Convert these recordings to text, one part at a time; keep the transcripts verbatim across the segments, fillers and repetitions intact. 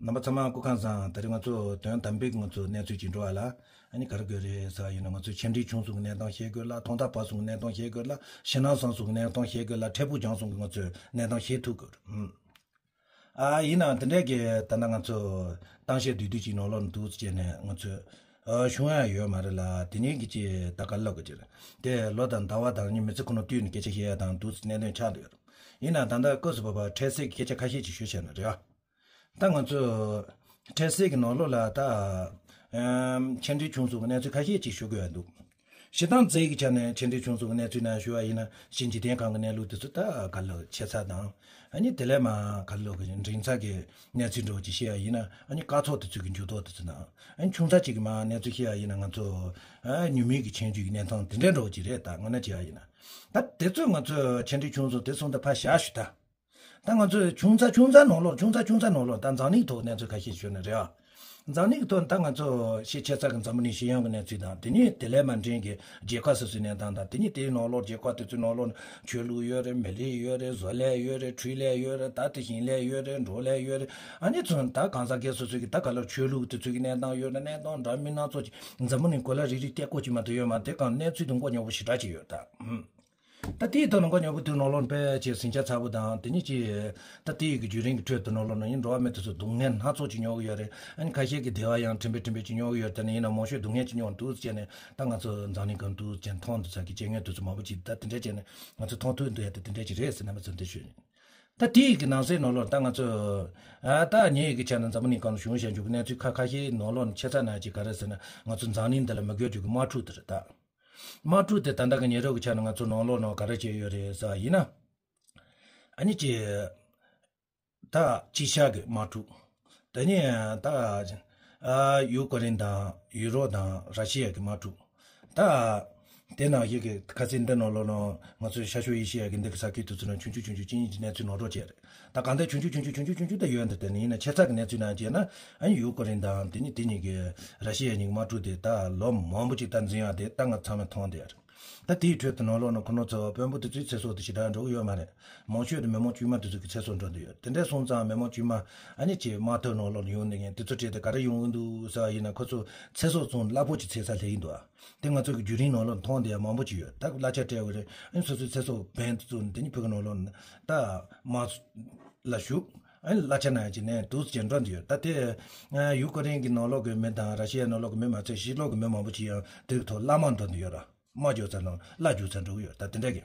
རྣམ་པ་ཚང་མ་སྐུ་ཁམས་བཟང་། ད་རེས་ང་ཚོ་དོན་དམ་པའི་ང་ཚོ་གནས་ཚུལ་ཅིག་འགྲོ་བ་ལ། ཨ་ནི་ག་རེ་དགོས་རེད་ཟེར་བ་ཡིན་ན། ང་ཚོ་ཆེ་འབྲིང་ཆུང་གསུམ་གྱི་གནས་སྟངས་ཤེས་དགོས་ལ། ཐོག་མཐའ་བར་གསུམ་གྱི་གནས་སྟངས་ཤེས་དགོས་ལ། ཕྱི་ནང་གསང་གསུམ་གྱི་གནས་སྟངས་ཤེས་དགོས་ལ། འཕྲལ་ཕུགས་རྒྱང་གསུམ་གྱི་ང་ཚོས་གནས་སྟངས་ཤེས་ཐུབ་དགོས་རེད། ཨ། ཡིན་ནའང་དེ་འདྲའི་གི་ད་ལྟ་ང་ཚོ་གཏམ་བཤད་བསྡུས་བསྡུས་ཅིག་ནང་ལོགས་ནས་འདུག་ཟེར་ནས་ང་ཚོས་ཨ་བྱུང་ཡ་ཡོད་མ་རེད་ལ། དེ་ཉིད་ཀྱི་ཅིག་ད་ག་ལབ་དགོས་ཀྱི་རེད། དེ་ལོ་དང་ཟླ་བ་དང་ནི་མི་ཚེ་ཁོ་ན་བསྟུན་ནས་སྐད་ཆ་བཤད་ཡ་དང་འདུག་ཟེར་གནད་དོན་ཆགས་འདུག་ཡོད། ཡིན་ནའང་ད་ལྟ་སྐབས་སུ་བབས་པ་འཕྲལ་སེལ་གྱི་སྐད་ཆ་ཁ་ཤས་ཅིག་ཞུ་བྱས་ན་རེད་ཨ། ད་ང་ཚོས་འཕྲལ་སེལ་གྱི་ནང་ལོགས་ལ་ད་ཨམ་ཆེ་འབྲིང་ཆུང་གསུམ་གྱི་གནས་ཚུལ་ཁ་ཤས་ཅིག་ཞུ་དགོས་ཡ་འདུག་སྤྱིར་བཏང་རྩ་བའི་ཆ་ནས་ཆེ་འབྲིང་ཆུང་གསུམ་གྱི་གནས་ཚུལ་ནང་ཞུ་བ་ཡིན་ན། ཕྱི་འཇིག་རྟེན་ཁམས་ཀྱི་གནས་ལུགས་དེ་ཚོ་ད་ག་ལ་ཆེ་ཚད་དང་། ཨ་ནི་དེ་ལས་མར་ག་ལ་གི་འབྲིང་ཚད་ཀྱི་གནས་ཚུལ་འདྲ་བོ་ཅིག་བཤད་ཡ་ཡིན་ན། ཨ་ནི་སྐར་ཚོགས་དེ་ཚོ་གི་འགྱུར་ལྡོག་དེ་ཚོ་དང་། ཨ་ནི་ཆུང་ཚད་ཅིག་གི་མར་གནས་ཚུལ་བཤད་ཡ་ཡིན་ན། ང་ཚོ་ཨ་ཉུང་མིན་གྱི་ཆེ་འབྲིང་གི་གནས་སྟངས་དེ་འདྲ་འདྲ་བོ་ཅིག་རེད། ད་དངོས་གནས་བྱས་ཡ་ཡིན་ན། ད་དེ་ཚོ་ང་ཚོས་ཆེ་འབྲིང་ཆུང་གསུམ་དེ་གསུམ་དུ་ཕར་བཞག་ཞུ་ད། ད་ང་ཚོས་ཆུང་ཚད་ཆུང་ཚད་ནང་ལོགས། ཆུང་ཚད་ཆུང་ཚད་ནང་ལོགས་ད་འཛམ་གླིང་ཐོག་གནས་ཚུལ་ཁ་ཤས་ཞུས་ན་རེད་ཨ། འཛམ་གླིང་གི་ཐོག་ད་ང་ཚོ་ཤེས་ཆེ་ཚད་ཀྱི་འཛམ་བུ་གླིང་སྤྱི་ཡོངས་ཀྱི་གནས་ཚུལ་དང་། དེ་ནས་དེ་ལས་མར་འབྲིང་གི་རྒྱལ་ཁབ་སོ་སོའི་གནས་སྟངས་དང་། དེ་ནས་དེའི་ནང་ལོགས་རྒྱལ་ཁབ་དེ་ཚོའི་ནང་ལོགས་ན་ཆོས་ལུགས་ཡོད་རེད། མི་ལུས་ཡོད་རེད། བཟོ་ལས་ཡོད་རེད། འཕྲུལ་ལས་ཡོད་རེད། ད་དེ་ཞིང་ལས་ཡོད་རེད། འབྲོག་ལས་ཡོད་རེད། ཨ་ནི་ཚོ་ད་གང་ཟག་སྒེར་སོ་སོའི་གི་ད་ག་ལ་ཆོས་ལུགས་དེ་ཚོའི་གི་གནས་སྟངས་ཡོད་རེད། གནས་སྟངས་འདྲ་མིན་སྣ་ཚོགས་ཀྱི་འཛམ་བུ་གླིང་གོ་ལ་རིལ་རིལ་བལྟས་སྐོར་གྱི་མ་གཏོགས་ཡོད་མ་རེད། དེ་གང་གནས་ཚུལ་དེ་མགོ་རྙོག་པོ་ཞེ་དྲག་ཅིག་ཡོད་ད། ཨུམ། ད་དེའི་ཐོག་ནས་མགོ་རྙོག་པོ་དེའི་ནང་ལོགས་ནས་དཔེ་ཆའི་ཟིང་ཆ་ཚ་པོ་དང་། དེ་ཉིད་ཀྱི་ད་དེའི་གི་བརྒྱུད་རིམ་གྱི་ཁྲོད་དུ་ནང་ལོགས་ནས་ཡིན་འགྲོ་བ་མི་དེ་ཚོ་སྡུག་བསྔལ་སྣ་ཚོགས་ཅིག་མྱོང་གི་ཡོད་རེད། ཨ་ནི་ཁ་ཤས་ཀྱིས་བདེ་བ་ཡང་ཕྲན་བུ་ཕྲན་བུ་ཅིག་མྱོང་གི་ཡོད་རེད། དེ་ནས་ཡིན་ན་མང་ཤོས་སྡུག་བསྔལ་ཅིག་མྱོང་འདུག་ཟེར་ནས། ད་ང་ཚོ་འཛམ་གླིང་གང་འདུག་ཟེར་མཐོང་འདུག་ས་གི་སྤྱི་དངོས་དེ་ཚོ་མང་པོ་ཅིག་ད་དེ་འདྲ་བྱས་ནས་ང་ཚོ་མཐོང་ཐུབ་འདུག་ཡ་དེ་དེ་འདྲ་ཅིག་རེད་ཟེར། རྣམ་པ་ཚོ་འདི་ཞུས་ནས། ད་དེའི་གི་ནང་གསེས་ནང་ལོགས་ད་ང་ཚོ་ཨ་ད་ངའི་གི་ཆ་ནས་འཛམ་བུ་གླིང་སྒང་ལ་བྱུང་བཞག་རྒྱུ་གི་གནས་ཚུལ་ཁ་ཁ་ཤས་ནང་ལོགས་ནས་ཆེ་ཚད་ནང་ཅིག་ག་རེ་ཟེར་ན། ང་ཚོ་འཛམ་གླིང་འདི་ལ་མི་དགོས་རྒྱུ་གི་དམག་འཁྲུག་དེ་རེད་ད། དམག་འཁྲུག་དེ་ད་ལྟ་གི་ཉེ་རབས་ཀྱི་ཆ་ནས་ང་ཚོ་ནང་ལོགས་ནང་ག་རེ་བྱས་ཡོད་རེད་ཟེར་བ་ཡིན་ན། ཨ་ནི་ཅིག་ད་དཀྱིལ་ཤར་གྱི་དམག་འཁྲུག་དེ་ནས་ད་ཨ་ཡུ་ཀེ་རེན་དང་ཡུ་རོབ་དང་ར་ཤི་ཡ་གི་དམག་འཁྲུག་ད་དེ་ནང་བཞིན་གྱི་ཁ་སང་འདི་ནང་ལོགས་ནང་ང་ཚོའི་ཤར་ཕྱོགས་ཨེ་ཤི་ཡ་གི་འདི་གི་ས་ཁུལ་དེ་ཚོ་ནང་ཆུང་ཆུང་ཆུང་ཆུང་ཅིག་གི་གནས་ཚུལ་ནང་འགྲོ་བྱས་རེད། ད་གང་ལྟར་ཆུང་ཆུང་ཆུང་ཆུང་ཆུང་ཆུང་ཆུང་ད་ཡོད་འདི། དེ་ནས་ཡིན་ན་ཆེ་ཚད་ཀྱི་གནས་ཚུལ་ནང་བྱས་ན། ཨ་ནི་ཡུ་ཀེ་རེན་དང་དེ་ནས་དེ་གཉིས་ཀྱི་ར་ཤི་ཡ་གཉིས་ཀྱི་དམག་འཁྲུག་དེ་ད་ལོ་མང་པོ་ཅིག་ད་འཛིང་ཡག་དེ་ད་ང་ཚང་མས་མཐོང་བསྡད་ཡོད་རེད། ད་དེའི་ཁྲོད་དུ་ནང་ལོགས་ནང་ཁོ་ན་ཚོ་དཔོན་པོ་དེ་ཚོའི་ཚེ་སྲོག་དེ་ཞེ་དྲག་འགྲོ་གི་ཡོད་མ་རེད། མང་ཤོས་དེ་མི་མང་དཀྱུས་མ་དེ་ཚོ་གི་ཚེ་སྲོག་འགྲོ་འདོད་ཡོད། དེ་འདྲ་སོང་ཙང་མི་མང་དཀྱུས་མ་ཨ་ནི་ཅིག་དམག་འཐབ་ནང་ལོགས་ལ་ཡོང་ནས་ངས་དེ་ཚོ་ཁྲིད་དེ་ག་རེ་ཡོང་གི་འདུག་ཟེར་བ་ཡིན་ན། ཁོ་ཚོ་ཚེ་སྲོག་ཚོང་གླ་ཕོགས་ཀྱི་ཚེ་ས་ལྷག་གི་འདུག་ཨ། དེ་ང་ཚོ་གི་བརྒྱུད་རིམ་ནང་ལོགས་མཐོང་བསྡད་ཡག་མང་པོ་ཅིག་ཡོད། ད་གླ་ཆ་སྤྲད་དགོས་རེད། ཨ་ནི་སོ་སོའི་ཚེ་སྲོག་འབེན་དུ་བཙུགས་ནས་དེ་ནི་བོད་ཀྱི་ནང་ལོགས་ནས་ད་དམག་ལ་ཞུགས། ཨ་ནི་གླ་ཆ་ནང་ཡང་ཅིག་ནས་འདུག་ཅེས་འགྲོ་འདི་ཡོད། ད་དེ་ཡུ་ཀེ་རེན་གྱི་ནང་ལོགས་ཀྱི་མི་དང་ར་ཤི་ཡའི་ནང་ལོགས་ཀྱི་མི་མ་ཚད་ཕྱི་ལོགས་ཀྱི་མི་མང་པོ་ཅིག་ཡང་དེ་གི་ཐོག་གླ་དམག་འགྲོ་འདི་ཡོད་ར། དམག་རྒྱག་ས་ནང་གླ་རྒྱག་ས་འགྲོ་གི་ཡོད། ད་དེ་འདྲ་གི་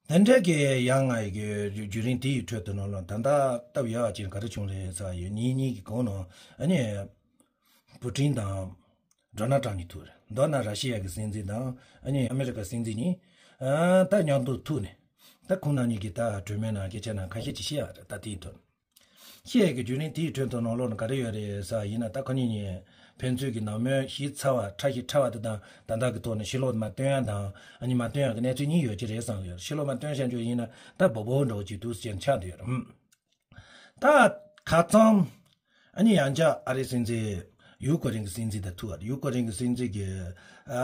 དེ་འདྲ་གི་ཡང་ང་ཡི་གི་བརྒྱུད་རིམ་དེ་ཡི་ཁྲོད་དུ་ནང་ལོགས་ད་ལྟ་སྟབས་ཡག་ཅིག་ག་རེ་བྱུང་རེད་ཟེར་ཡོད། ཉིན་གཉིས་ཀྱི་གོང་ནང་ཨ་ནི་པུ་ཏིན་དང་ཌོ་ནལ་ཊམ་གཉིས་ཐུག་རེད། མདོར་ན་ར་ཤི་ཡ་གི་སྲིད་འཛིན་དང་ཨ་ནི་ཨ་མེ་རི་ཀ་སྲིད་འཛིན་གཉིས་ཨ་ད་མཉམ་དུ་ཐུག་ནས། ད་ཁོང་རྣམ་གཉིས་ཀྱིས་ད་གྲོས་མོལ་ནང་སྐད་ཆ་ནང་ཁ་ཤས་ཅིག་བཤད་ཡག་རེད། ད་དེའི་དོན་བཤད་ཡག་གི་བརྒྱུད་རིམ་དེའི་ཁྲོད་དུ་ནང་ལོགས་ནས་ག་རེ་ཡོད་རེད་ཟེར་བ་ཡིན་ན། ད་ཁོ་གཉིས་གཉིས་ཕན་ཚུན་གྱི་ནང་མོལ་ཞིབ་ཚགས་པ་ཕྲ་ཞིབ་ཕྲ་བ་དེ་དང་། ད་ལྟ་གི་ཐོག་ནས་ཕྱི་ལོགས་མར་སྟོན་ཡག་དང་ཨ་ནི་མ་སྟོན་ཡག་གི་གནས་ཚུལ་གཉིས་ཡོད་ཀྱི་རེད་བསམ་གི་ཡོད། ཕྱི་ལོགས་མར་སྟོན་བཞག་རྒྱུ་ཡིན་ན་ད་སྦོ་སྦོ་འདྲ་བོ་ཅིག་འདུག་ཅེས་ཆགས་བསྡད་ཡོད་རེད། ད་ཁ་སང་ཨ་ནི་ཡང་བསྐྱར་ཨ་རིའི་སྲིད་འཛིན་ཡུ་ཀེ་རེན་གྱི་སྲིད་འཛིན་དང་ཐུག་པ་རེད། ཡུ་ཀེ་རེན་གྱི་སྲིད་འཛིན་གྱི་ཨ་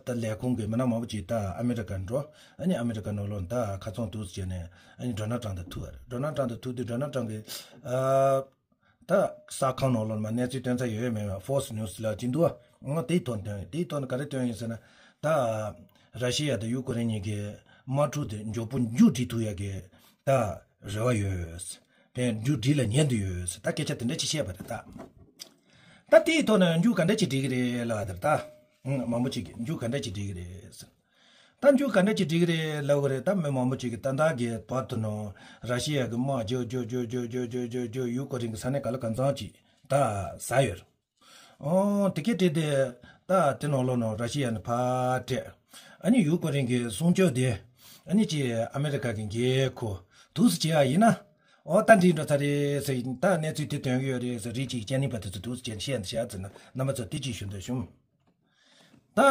ད་ལས་ཁུངས་ཀྱི་མི་སྣ་མང་པོ་ཅིག་ད་ཨ་མེ་རི་ཀར་འགྲོ། ཨ་ནི་ཨ་མེ་རི་ཀ་ནང་ལོགས་ད་ཁ་སང་འདུག་ཟེར་ནས་ཨ་ནི་ཌོ་ནལ་ཊམ་དང་ཐུག་པ་རེད། ཌོ་ནལ་ཊམ་དང་ཐུག་དུས་ཌོ་ནལ་ཊམ་གྱི་ཨ་ད་གསར་ཁང་ནང་ལོགས་མར་གནས་ཚུལ་སྟོན་ས་ཡོད་ཡོད་མེད་མེད་ཕོག་སི་ནིའུ་སི་ལབ་ཅིག་འདུག་ཨ། ང་དེའི་ཐོག་ནས་ཐོན་ཡོད། དེའི་ཐོག་ནས་ག་རེ་སྟོན་ཡོད་ཟེར་ན། ད་ར་ཤི་ཡ་དང་ཡུ་ཀེ་རེན་གཉིས་ཀྱི་དམག་འཁྲུག་དེ་མགྱོགས་པོ་མཇུག་སྒྲིལ་ཐུབ་ཡག་གི་ད་རེ་བ་ཡོད། དེ་མཇུག་སྒྲིལ་ལ་ཉན་དུ་ཡོད། ད་སྐད་ཆ་དེ་འདྲ་ཅིག་བཤད་པ་རེད་ད། ད་དེའི་ཐོག་ནས་མཇུག་ག་འདྲ་ཅིག་སྒྲིལ་གི་རེད་ལབ་པ་དེར་ད། ཨང་། མང་པོ་ཅིག་གིས་མཇུག་ག་འདྲ་ཅིག་སྒྲིལ་གི་རེད་ཟེར། ད་མཇུག་ག་འདྲ་ཅིག་སྒྲིལ་གི་རེད་ལབ་གི་རེད། ད་མི་མང་པོ་ཅིག་གིས་ད་ལྟ་གི་བར་དུ་ནང་ར་ཤི་ཡ་གི་དམག་རྒྱག་རྒྱག་རྒྱག་རྒྱག་ཡུ་ཀེ་རེན་གི་ས་གནས་ག་ལ་གང་འཚམ་ཅིག་ད་ཟ་ཡོད། ཨོ། དེ་གས་དེ་དེ་ད་དེ་ནང་ལོགས་ནང་ར་ཤི་ཡ་ནས་ཕར་སྤྲད། ཨ་ནི་ཡུ་ཀེ་རེན་གི་སྲུང་སྐྱོབ་དེ་ཨ་ནི་ཅིག་ཨ་མེ་རི་ཀ་གི་འགན་ཁུར་འདུག་སེ་བྱེད་ཡ་ཡིན་ན། ཨོ། ད་འགྲིག་འགྲོ་ཚར་རེད་ཟེར། ད་གནས་ཚུལ་དེ་ཐོན་གི་ཡོད་རེད་ཟེར། རིགས་གཅིག་སྤྱན་ནི་པ་དེ་ཚོ་འདུག་སེ་བྱས་བཤད་འདི་བྱས་ཟེར་ན། རྣམ་པ་ཚོ་དེ་གཅིག་ཞུ་འདོད་བྱུང་། ད་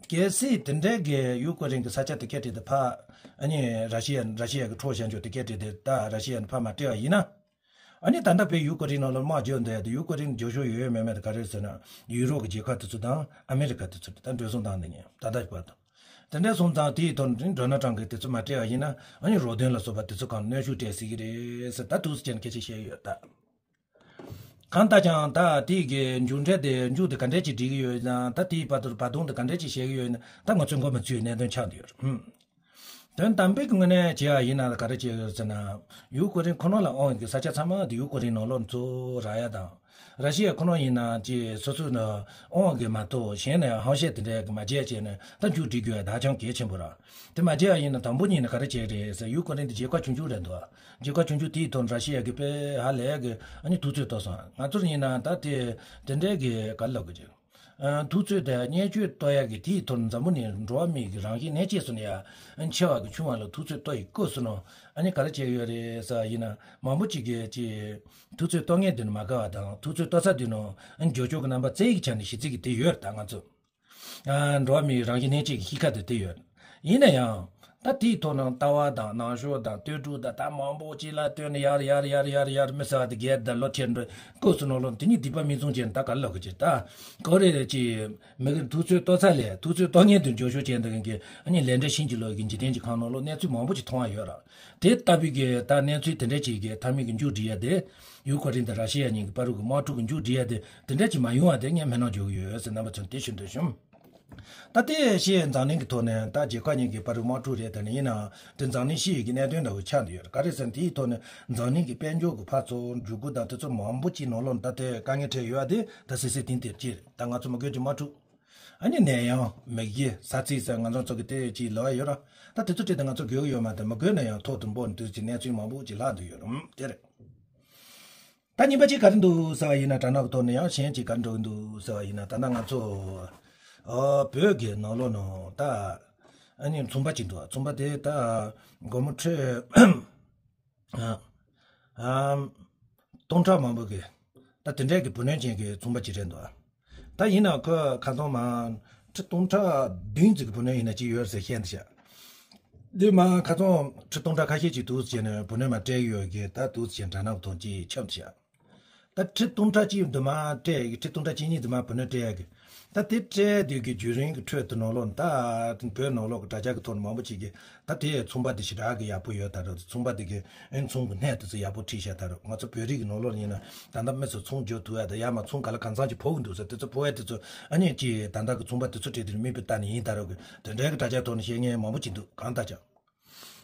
གལ་སྲིད་དེ་འདྲའི་གི་ཡུ་ཀེ་རེན་གི་ས་ཆ་དེ་གས་དེ་དེ་ཕར་ཨ་ནི་ར་ཤི་ཡ་ར་ཤི་ཡ་གི་འཕྲོག་བཞག་ཆོག་དེ་གས་དེ་དེ་ད་ར་ཤི་ཡ་ནས་ཕར་མ་སྤྲད་པ་ཡིན་ན། ཨ་ནི་ད་ལྟ་བོད་ཡུ་ཀེ་རེན་ནང་ལ་དམག་རྒྱག་འདོད་ཡ་དེ་ཡུ་ཀེ་རེན་རྒྱག་ཤོག་ཡོད་ཡོད་མེད་མེད་དེ་ག་རེ་ཟེར་ན། ཡུ་རོབ་ཀྱི་རྒྱལ་ཁབ་དེ་ཚོ་དང་ཨ་མེ་རི་ཀ་དེ་ཚོ་རེད། ད་འགྲོ་སོང་བཏང་འདི་ཉིད་ད་ལྟ་བར་དུ། དེ་འདྲ་སོང་ཙང་དེའི་ཐོག་ནས་ཌོ་ནལ་ཊམ་གྱིས་དེ་ཚོ་མ་སྤྲད་པ་ཡིན་ན། ཨ་ནི་རོགས་དོན་ལ་སོགས་པ་དེ་ཚོ་གང་གནོན་ཤུགས་སྤྲད་སྲིད་ཀྱི་རེད་ཟེར། ད་འདུག་སེ་བྱས་ནས་སྐད་ཆ་བཤད་ཡོད་ད། གང་ལྟར་ཀྱང་ད་དེའི་གི་མཇུག་འབྲས་དེ་མཇུག་དེ་ག་འདྲས་ཅིག་སྒྲིལ་གི་ཡོད་ན། ད་དེའི་བར་དུ་བར་སྟོང་དེ་ག་འདྲས་ཅིག་བྱེད་ཀྱི་ཡོད་ན། ད་ང་ཚོས་མགོ་མ་ཚོས་གནད་དོན་ཆགས་བསྡད་ཡོད་རེད། ཧུམ། དོན་དམ་པའི་གི་ངོས་ནས་བྱས་པ་ཡིན་ན་ག་རེ་བྱེད་ཡོད་ཟེར་ན། ཡུ་ཀེ་རེན་ཁོ་ན་ལ་དབང་བའི་གི་ས་ཆ་ཚང་མ་དེ་ཡུ་ཀེ་རེན་ནང་ལོགས་ཚུར་རག་ཡ་དང་། ར་ཤི་ཡ་ཁོ་ན་ཡིན་ན་ཅིག་སོ་སོ་ནས་དབང་བའི་གི་མ་གཏོགས་གཞན་ནས་ཧམ་བཤད་དེ་འདྲས་གི་མ་བྱས་བྱས་ནས་ད་མཇུག་སྒྲིལ་རྒྱུ་ཡ་ད་ཅང་གལ་ཆེན་པོ་རེད། དེ་མ་བྱས་པ་ཡིན་ན་དང་པོ་ཉིད་ནས་ག་རེ་བྱས་རེད་ཟེར། ཡུ་ཀེ་རེན་དེ་རྒྱལ་ཁབ་ཆུང་ཆུང་རེད་འདུག་རྒྱལ་ཁབ་ཆུང་ཆུང་དེའི་ཐོག་ར་ཤི་ཡ་གི་དཔེ་ཧ་ལས་གི་ཨ་ནི་ཐུབ་ཚོད་གཏོར་སོང་། ང་ཚོར་ཡིན་ན་ད་དེ་དེ་འདྲས་གི་ག་ལབ་གི་ཅིག་ཨ། ཐུབ་ཚོད་དང་བརྙས་བཅོས་གཏོར་ཡག་གི་དེའི་ཐོག་འཛམ་བུ་གླིང་འགྲོ་བ་མིའི་གི་རང་བཞིན་གནས་སྐྱེས་སུ་ནས་ཡང་ཆེ་བ་གི་ཆུང་བ་ལ་ཐུབ་ཚོད་གཏོར་ཡི་སྐབས་སུ་ནང་ཨ་ནི་ག་རེ་བྱས་ཡོད་རེད་ཟེར་བ་ཡིན་ན། མང་པོ་ཅིག་གིས་ཅིག་ཐུབ་ཚོད་གཏོར་མཁན་དེ་ནི་མ་དགའ་བ་དང་། ཐུབ་ཚོད་གཏོར་ས་དེ་ནང་ཨ་ནི་འགྱུར་ཕྱོགས་ཀྱི་རྣམ་པ་བཙལ་གི་ཆ་ནས་ཞེ་ཚིག་གི་དེ་ཡོད་རེད། ད་ང་ཚོ་ཨ། འགྲོ་བ་མིའི་རང་བཞིན་གནས་སྐྱེས་ཀྱི་གཤིས་ཀ་དེ་དེ་ཡོད་རེད། ཡིན་ན་ཡང་ད་དེའི་ཐོག་ནང་ལྟ་བ་དང་རྣམ་དཔྱོད་དང་ལྟོས་གྲུབ་དང་ད་མང་པོ་ཅིག་ལ་ལྟོས་ནས་ཡར་ཡར་ཡར་ཡར་ཡར་མི་ཟེར་བ་དེ་བརྒལ་ད་ལོ་ཆེར་འགྲོ་སྐབས་སུ་ནང་ལོགས་དེ་ཉིད་སྡིག་པ་མིག་བཙུམ་བྱས་ནས་ད་ག་ལབ་གི་ཅིག་ད་གོ་རེ་རེ་ཅིག་མི་གི་ཐུབ་ཚོད་གཏོར་ས་ལས་ཐུབ་ཚོད་གཏོར་མཁན་དེ་འགྱུར་ཕྱོགས་ཅན་དེ་གི་ཨ་ནི་ལས་འབྲས་ཕྱིན་ཅི་ལོག་གི་འཇིག་རྟེན་གྱི་ཁམས་ནང་ལོགས་གནས་ཚུལ་མང་པོ་ཅིག་མཐོང་བ་ཡོད་ར། དེ་ལྟ་བུའི་གི་ད་གནས་ཚུལ་དེ་འདྲ་ཅིག་གི་མཐའ་མའི་གི་མཇུག་སྒྲིལ་ཡ་དེ་ཡུ་ཀེ་རེན་དང་ར་ཤི་ཡ་གཉིས་ཀྱི་བར་དུ་གི་དམག་འཁྲུག་གི་མཇུག་སྒྲིལ་ཡ་དེ་དེ་འདྲ་ཅིག་མ་ཡོང་བ་དེ་ངས་སྨོན་ལམ་རྒྱག་གི་ཡོད་ཟེར་རྣམ་པ་ཚོར་དེ་ཞུ་འདོད་བྱུང་། ད་ལྟའི་ཤི་ཡའི་འཛམ་གླིང་གི་ཐོག་ནས་ད་རྒྱལ་ཁབ་གཉིས་ཀྱི་བར་དུ་དམག་འཁྲུག་རེད། དེ་ནི་ཡིན་ནའང་དེ་འཛམ་གླིང་ཤི་ཡའི་གི་གནད་དོན་འདྲ་བོ་ཆགས་བསྡད་ཡོད་རེད། ག་རེ་ཟེར་ན་དེའི་ཐོག་ནས་འཛམ་གླིང་གི་དཔལ་འབྱོར་གྱི་འཕར་ཚུལ་འགྲོ་སྒོ་དང་དེ་ཚོ་མང་པོ་ཅིག་ནང་ལོགས་ནས་ད་ལྟའི་དཀའ་ངལ་འཕྲད་ཡོད་པ་དེ་ད་སིལ་སིལ་ཏིང་ཏིང་ཅིག་རེད། ད་ང་ཚོ་མི་དགོས་ཀྱི་དམག་འཁྲུག་ཨ་ནི་ནད་ཡམས་མེ་གི་ས་ཚིགས་ཟེར་ང་ཚོ་ཚོ་གི་དེ་ཅིག་ལབ་ཡ་ཡོད་ར། ད་དེ་ཚོ་ཁྲིད་དེ་ང་ཚོ་དགོས་ཀྱི་ཡོད་མ་རེད། མི་དགོས་ན་ཡང་ཐོག་ཏུ་འབོར་འདུག་ཅིག་གནས་ཚུལ་མང་པོ་ཅིག་ལྷག་འདུག་ཡོད་ར། ཨུམ། དེ་རེད། ད་གཉིས་པ་ཅིག་ག་རེ་འདུག་ཟེར་བ་ཡིན་ན། དྲ་ནག་གི་ཐོག་ནས་ཡང་གཞན་ཅིག་ག་རེ་འགྲོ་གི་འདུག་ཟེར་བ་ཡིན་ན། ད་ལྟ་ང་ཚོ་ཨ་བོད་ཀྱི་ནང་ལོགས་ནང་ད་ཨ་ནི་ཚོང་པ་ཅིག་འདུག་ཚོང་པ་དེ་ད་སྒོར་མོ་ཁྲི་ཨ་ཨ་སྟོང་ཕྲག་མང་པོ་གི་ད་དེ་འདྲའི་གི་བུ་ལོན་ཅན་གྱི་ཚོང་པ་ཅིག་རེད་འདུག་ད་ཡིན་ན་ཁོས་ཁ་སང་མ་ཁྲི་སྟོང་ཕྲག་བདུན་ཙམ་གྱི་བུ་ལོན་ཡིན་ན་ཅིག་ཡོད་ཟེར་བཤད་འདུག་ཤག་དེ་མ་ཁ་སང་ཁྲི་སྟོང་ཕྲག་ཁ་ཤས་ཅིག་འདུག་ཟེར་ནས་བུ་ལོན་མ་སྤྲད་ཡོད་གི། ད་འདུག་ཟེར་དྲ་ནག་གི་ཐོག་ཅིག་ཁྱབ་འདུག་ཤག་ད་ཁྲི་སྟོང་ཕྲག་གཅིག་འདི་མ་སྤྲད་ཀྱི། ཁྲི་སྟོང་ཕྲག་གཅིག་གཉིས་འདི་མ་བུ་ལོན་སྤྲད་ཡ་གི། ད་དེ་སྤྲད་དུས་ཀྱི་བརྒྱུད་རིམ་གྱི་ཁྲོད་དུ་ནང་ལོགས་ད་བོད་ནང་ལོགས་ཀྱི་དྲ་རྒྱ་གི་ཐོག་ནས་མང་པོ་ཅིག་གིས་ད་དེ་ཚོང་པ་དེ་ཞེ་དྲག་གི་ཡག་པོ་ཡོད་ད་རེད། ཚོང་པ་དེ་གི་ཨེ་ཚོང་གི་སྣེ་དེ་ཚོ་ཡག་པོ་ཁྲིད་ཤག་ད་རེད། ང་ཚོ་བོད་རིགས་ཀྱི་ནང་ལོགས་ཡིན་ན་ད་ལྟ་མི་ཚོ་ཚོང་རྒྱག་ཐུབ་ཡ་ད་ཡ་མ་ཚོང་ག་ལ་གང་འཚམ་ཅིག་ཕོག་གི་འདུག་ཟེར། དེ་ཚོ་ཕོག་ཡ་དེ་ཚོ་ཨ་ནི་ཅིག་ད་ལྟ་གི་ཚོང་པ་དེ་ཚོ་གྲས་དེ་ནས་མིག་དཔེ་ལྟ་ནས་ཡིན་ད་རེད་གི། དེ་འདྲའི་གི་དྲ་རྒྱ་ཐོག་ནས་བཤད་མཁན་མང་པོ་ཅིག་འདུག་གང་ལྟར་ཀྱང་།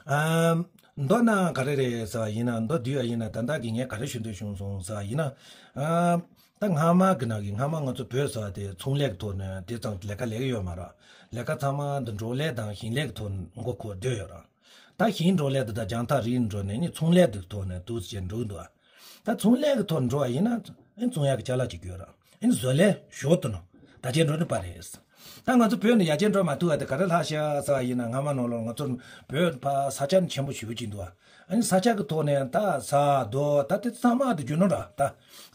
ཨམ། མདོར་ན་ག་རེ་རེད་ཟེར་བ་ཡིན་ན། མདོར་བསྡུས་པ་ཡིན་ན་ད་ལྟ་གི་ངས་ག་རེ་ཞུ་འདོད་བྱུང་སོང་ཟེར་བ་ཡིན་ན། ཨམ། ད་སྔ་མ་གི་ནང་གི་སྔ་མ་ང་ཚོ་བོད་ཟེར་བ་དེ་ཚོང་ལས་ཀྱི་ཐོག་ནས་དེ་ཙམ་ལས་ཀ་ལས་ཀྱི་ཡོད་མ་རེད། ལས་ཀ་ཚང་མ་འདི་འབྲོག་ལས་དང་ཞིང་ལས་ཀྱི་ཐོག་མགོ་འཁོར་བསྡད་ཡོད་རེད། ད་ཞིང་འབྲོག་ལས་དེ་དང་རྒྱང་ཐག་རིང་འགྲོ་ནས་ནི་ཚོང་ལས་དེ་ཐོག་ནས་འདུག་ཟེར་འགྲོ་གི་འདུག་ད་ཚོང་ལས་ཀྱི་ཐོག་འགྲོ་བ་ཡིན་ན་ཨེ་བཙོང་ཡག་གི་ཅ་ལག་ཅིག་ཡོད་ར། ཨེ་བཟོ་ལས་ཞོར་དུ་ནང་ད་ཅན་འགྲོ་ནི་པ་རེད། ད་ང་ཚོ་བོད་ནས་ཡར་རྒྱས་འགྲོ་མ་ཐུབ་པ་དེ་ག་རེ་ལྷག་ཤག་ཟེར་བ་ཡིན་ན། སྔ་མ་ནང་ལོགས་ང་ཚོ་བོད་ཕ་ས་ཆ་ནི་ཆེན་པོ་ཞེ་པོ་ཅིག་འདུག་ཨ་ནི་ས་ཆ་གི་ཐོག་ནས་ད་ས་རྡོ་ད་དེ་ཚང་མ་དེ་རྒྱུ་ནོར་ར། ད་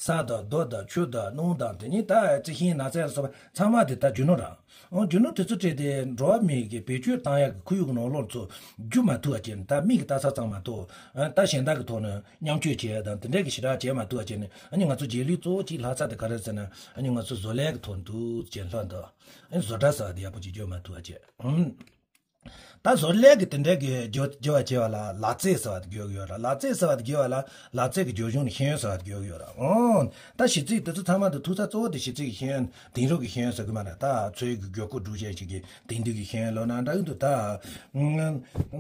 ས་དང་རྡོ་དང་ཆུ་དང་རླུང་དང་དེ་ནི་ད་རྩི་ཤིང་ནགས་ཚལ་སོགས་པ་ཚང་མ་དེ་ད་རྒྱུ་ནོར་ར། འོ་རྒྱུ་ནོར་དེ་ཚོ་སྤྲད་དེ་འགྲོ་བ་མིའི་གི་བེད་སྤྱོད་བཏང་ཡག་གི་ཁོར་ཡུག་ནང་ལོགས་ཚོ་རྒྱུ་མ་ཐུབ་པ་བྱས་ནས། ད་མིག་གིས་ལྟ་ས་ཙམ་མ་གཏོགས་ཨ་ད་གཞན་དག་གི་ཐོག་ནས་མཉམ་སྤྱོད་བྱེད་ཡ་དང་དེ་འདྲ་གི་ཞེ་དྲག་བྱས་མ་ཐུབ་པ་བྱས་ནས། ཨ་ནི་ང་ཚོ་རྗེས་ལུས་གཙོ་བོ་གཅིག་ལྷག་ས་དེ་ག་རེ་ཟེར་ན། ཨ་ནི་ང་ཚོ་བཟོ་ལས་ཀྱི་ཐོག་འདུག་ཅེས་ལྷག་འདུག་ཨ་ནི་བཟོ་གྲྭ་ཟེར་བ་དེ་ཡག་པོ་ཅིག་འཇོག་མ་ཐུབ་པ་བྱས། ཨུམ། ད་བཟོ་ལས་ཀྱི་དེ་འདྲ་གི་འཇོག་འཇོག་པ་བྱས་པ་ལ་ལག་རྩལ་ཟེར་བ་དེ་འཇོག་གི་ཡོད་ར། ལག་རྩལ་ཟེར་བ་དེ་འཇོག་པ་ལ་ལག་རྩལ་གྱི་རྒྱུ་གཞུང་ནི་ཤེས་ཡོན་ཟེར་བ་དེ་འཇོག་གི་ཡོད་ར། ཨོ། ད་གཞི་རྩའི་དེ་ཚོ་ཚང་མ་དེ་ཐུག་ས་གཙོ་བོ་དེ་གཞི་རྩའི་གི་ཤེས་ཡོན། དེང་རབས་ཀྱི་ཤེས་ཡོན་ཟེར་གི་མ་རེད། ད་ཚོའི་གི་དགོས་མཁོ་སྒྲུབ་བྱེད་ཅིག་གི་དེང་དུས་ཀྱི་ཤེས་ཡོན་ལོ་ན་འདྲ་གི་འདུག་ད་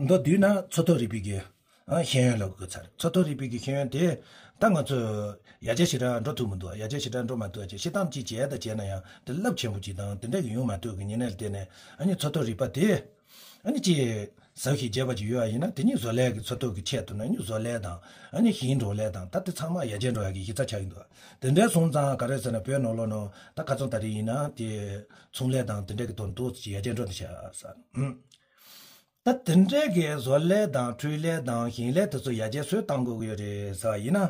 མདོར་བསྡུས་ན་འཚོ་ཐབས་རིག་པའི་གི་ཨ་ཤེས་ཡོན་ལ་དགོས་ཚར། འཚོ་ཐབས་རིག་པའི་གི་ཤེས་ཡོན་དེ་ད་ང་ཚོས་ཡར་རྒྱས་ཞེ་དྲག་འགྲོ་ཐུབ་མི་འདུག་ཡར་རྒྱས་ཞེ་དྲག་འགྲོ་མ་ཐུབ་ཅེས། སྤྱིར་བཏང་ཅིག་བྱས་ད་བྱས་ན་ཡང་དེ་རླབས་ཆེན་པོ་ཅིག་དང་དེ་འདྲ་གི་ཡོང་མ་ཐུབ་གི་ཉེན་ལས་བརྟེན་ནས། ཨ་ནི་འཚོ་ཐབས་རིག་པ་དེ་ཨ་ནི་ཅིག་ཟབ་ཞིང་རྒྱས་པ་ཅིག་ཡོད་པ་ཡིན་ན། དེ་ཉིད་བཟོ་ལས་ཀྱི་འཚོ་ཐབས་ཀྱི་ཆེད་དུ་ན་ཨ་ནི་བཟོ་ལས་དང་ཨ་ནི་ཞིང་འབྲོག་ལས་དང་ད་དེ་ཚང་མ་ཡར་རྒྱས་འགྲོ་ཡག་གི་གཞི་རྩ་ཆགས་ཀྱི་འདུག་དེ་འདྲ་སོང་ཙང་ག་རེ་ཟེར་ན། བོད་ནང་ལོགས་ནང་ད་ཁ་སང་ད་རེས་ཡིན་ན་དེ་ཚོང་ལས་དང་དེ་འདྲ་གི་ཐོག་འདུག་ཅིག་ཡར་རྒྱས་འགྲོ་ཐུབ་ཤག་ཟེར། ད་དེ་འདྲའི་གི་བཟོ་ལས་དང་འཕྲུལ་ལས་དང་ཞིང་ལས་དེ་ཚོ་ཡར་རྒྱས་སུ་གཏང་དགོས་ཀྱི་ཡོད་རེད་ཟེར་བ་ཡིན་ན།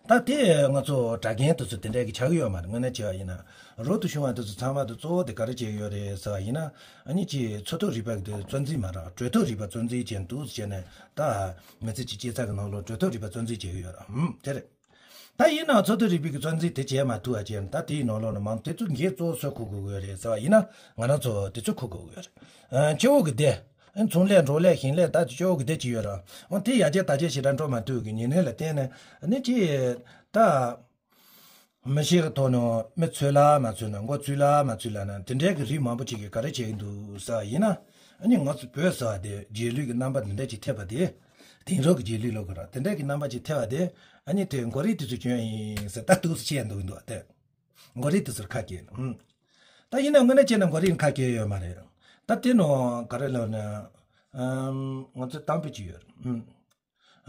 ད་དེ་ང་ཚོ་སྒྲ་རྒྱན་དེ་ཚོ་དེ་འདྲའི་གི་ཆགས་ཀྱི་ཡོད་མ་རེད། དངོས་གནས་བྱས་པ་ཡིན་ན། རོ་ཏུ་ཤུང་བ་དེ་ཚོ་ཚང་མ་དེ་གཙོ་བོ་དེ་ག་རེ་བྱས་ཡོད་རེད་ཟེར་བ་ཡིན་ན། ཨ་ནི་ཅིག་འཚོ་ཐབས་རིག་པ་དེ་བཙོན་འཛིན་མ་རེད། གྲོས་ཐབས་རིག་པ་བཙོན་འཛིན་བྱས་འདུག་བྱས་ནས། ད་མི་ཚེ་གཅིག་སྐྱེལ་ས་གི་ནང་ལོགས་གྲོས་ཐབས་རིག་པ་བཙོན་འཛིན་བྱས་ཡོད་རེད། ཧུམ། དེ་རེད། ད་ཡིན་ནའང་འཚོ་ཐབས་རིག་པའི་གི་བཙོན་འཛིན་དེ་བྱས་མ་ཐུབ་པ་བྱས་ན། ད་དེའི་ནང་ལོགས་ནས་མང་དེ་ཚོ་འགན་གཙོ་བོ་སུས་འཁུར་དགོས་ཀྱི་ཡོད་རེད་ཟེར་བ་ཡིན་ན། ང་རང་ཚོ་དེ་ཚོས་འཁུར་དགོས་ཀྱི་ཡོད་རེད། ཨ། སྤྱི་བོ་གི་སྡེ། ཨ། ཚོང་ལས་འབྲོག་ལས་ཞིང་ལས་ད་སྤྱི་བོ་གི་སྡེ་ཅིག་ཡོད་ར། འོ་དེ་ཡར་རྒྱས་དར་རྒྱས་ཞེ་དྲག་འགྲོ་མ་ཐུབ་ཀྱི་ཉེན་ལས་ལ་བརྟེན་ནས། ཨ་ནི་ཅི། ད་ མི་ཤེས་ཀྱི་ཐོག་ནས་མི་ཚོད་ལ་མ་ཚོད་ན། མགོ་ཚོད་ལ་མ་ཚོད་ལ་ན། དེ་འདྲའི་གི་རིགས་མང་པོ་ཅིག་གིས་ག་རེ་བྱེད་ཀྱི་འདུག་ཟེར་བ་ཡིན་ན། ཨ་ནི་ང་ཚོ་བོད་ཟེར་བ་དེ་རྗེས་ལུས་ཀྱི་རྣམ་པ་འདི་འདྲ་ཅིག་ཐེབས་པ་དེ། དེང་རབས་ཀྱི་རྗེས་ལུས་ལབ་དགོས་ར། དེ་འདྲའི་གི་རྣམ་པ་ཅིག་ཐེབས་པ་དེ། ཨ་ནི་དེ་མགོ་རིལ་དེ་ཚོས་བྱུང་ཡིན་ཟེར་ད་འདུག་སེ་བཤད་འདུག་འདུག་དེ། མགོ་རིལ་དེ་ཚོར་ཁ་སྐྱེལ། ཨུམ། ད་ཡིན་ན་དངོས་གནས་བྱས་ན་མགོ་རིལ་ཁ་སྐྱེལ་ཡོད་མ་རེད། ད་དེ་ནང་ག་རེ་ལབ་ན། ཨམ། ང་ཚོ་གཏམ་དཔེ་ཅིག་ཡོད་རེད། ཨུམ།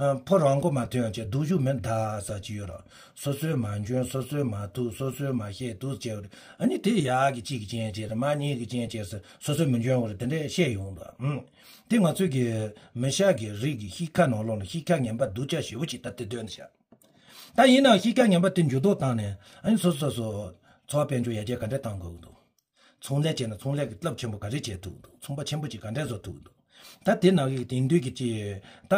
ཨ། ཕོ་རང་མགོ་མ་ཐོན་ཡང་བྱས། སྡུག་ཞུགས་མི་འདའ་ཟེར་ཅིག་ཡོད་ར། སོ་སོས་མ་འཇོན། སོ་སོས་མ་ཐུབ། སོ་སོས་མ་ཤེས་འདུག་ཟེར་བ་རེད། ཨ་ནི་དེ་ཡག་གི་གཅིག་གི་རྐྱེན་བྱས་རེད། མ་གཉིས་ཀྱི་རྐྱེན་བྱས་ཟེར་སོ་སོས་མི་འཇོན་བ་རེད། དེ་འདྲས་བཤད་ཡོང་འདུག། ཨུམ། དེ་ང་ཚོའི་གི་མི་ཤ་གི་རིགས་ཀྱི་གཤིས་ཀ་ནང་ལོགས་ནས་གཤིས་ཀ་ངན་པ་སྡུག་ཅག་ཞེ་པོ་ཅིག་ད་དེ་སྟོན་ཤག། ད་ཡིན་ནའང་གཤིས་ཀ་ངན་པ་དེ་འགྱུར་ལྡོག་བཏང་ནས། ཨ་ནི་སོ་སོ་སོ་སོ་འཚོ་བ་དཔལ་འབྱོར་ཡར་རྒྱས་ག་འདྲས་བཏང་དགོས་ཀྱི་འདུག། ཚོང་ལས་བྱས་ན་ཚོང་ལས་ཀྱི་རླབས་ཆེན་པོ་ག་རེ་བྱེད་ཐུབ་ཀྱི་འདུག། ཚོང་པ་ཆེན་པོ་ཅིག་ག་འདྲས་བཟོ་ཐུབ་ཀྱི་འདུག། ད་དེ་ནང་གི་དེང་དུས་ཀྱི་ཅིག་ད་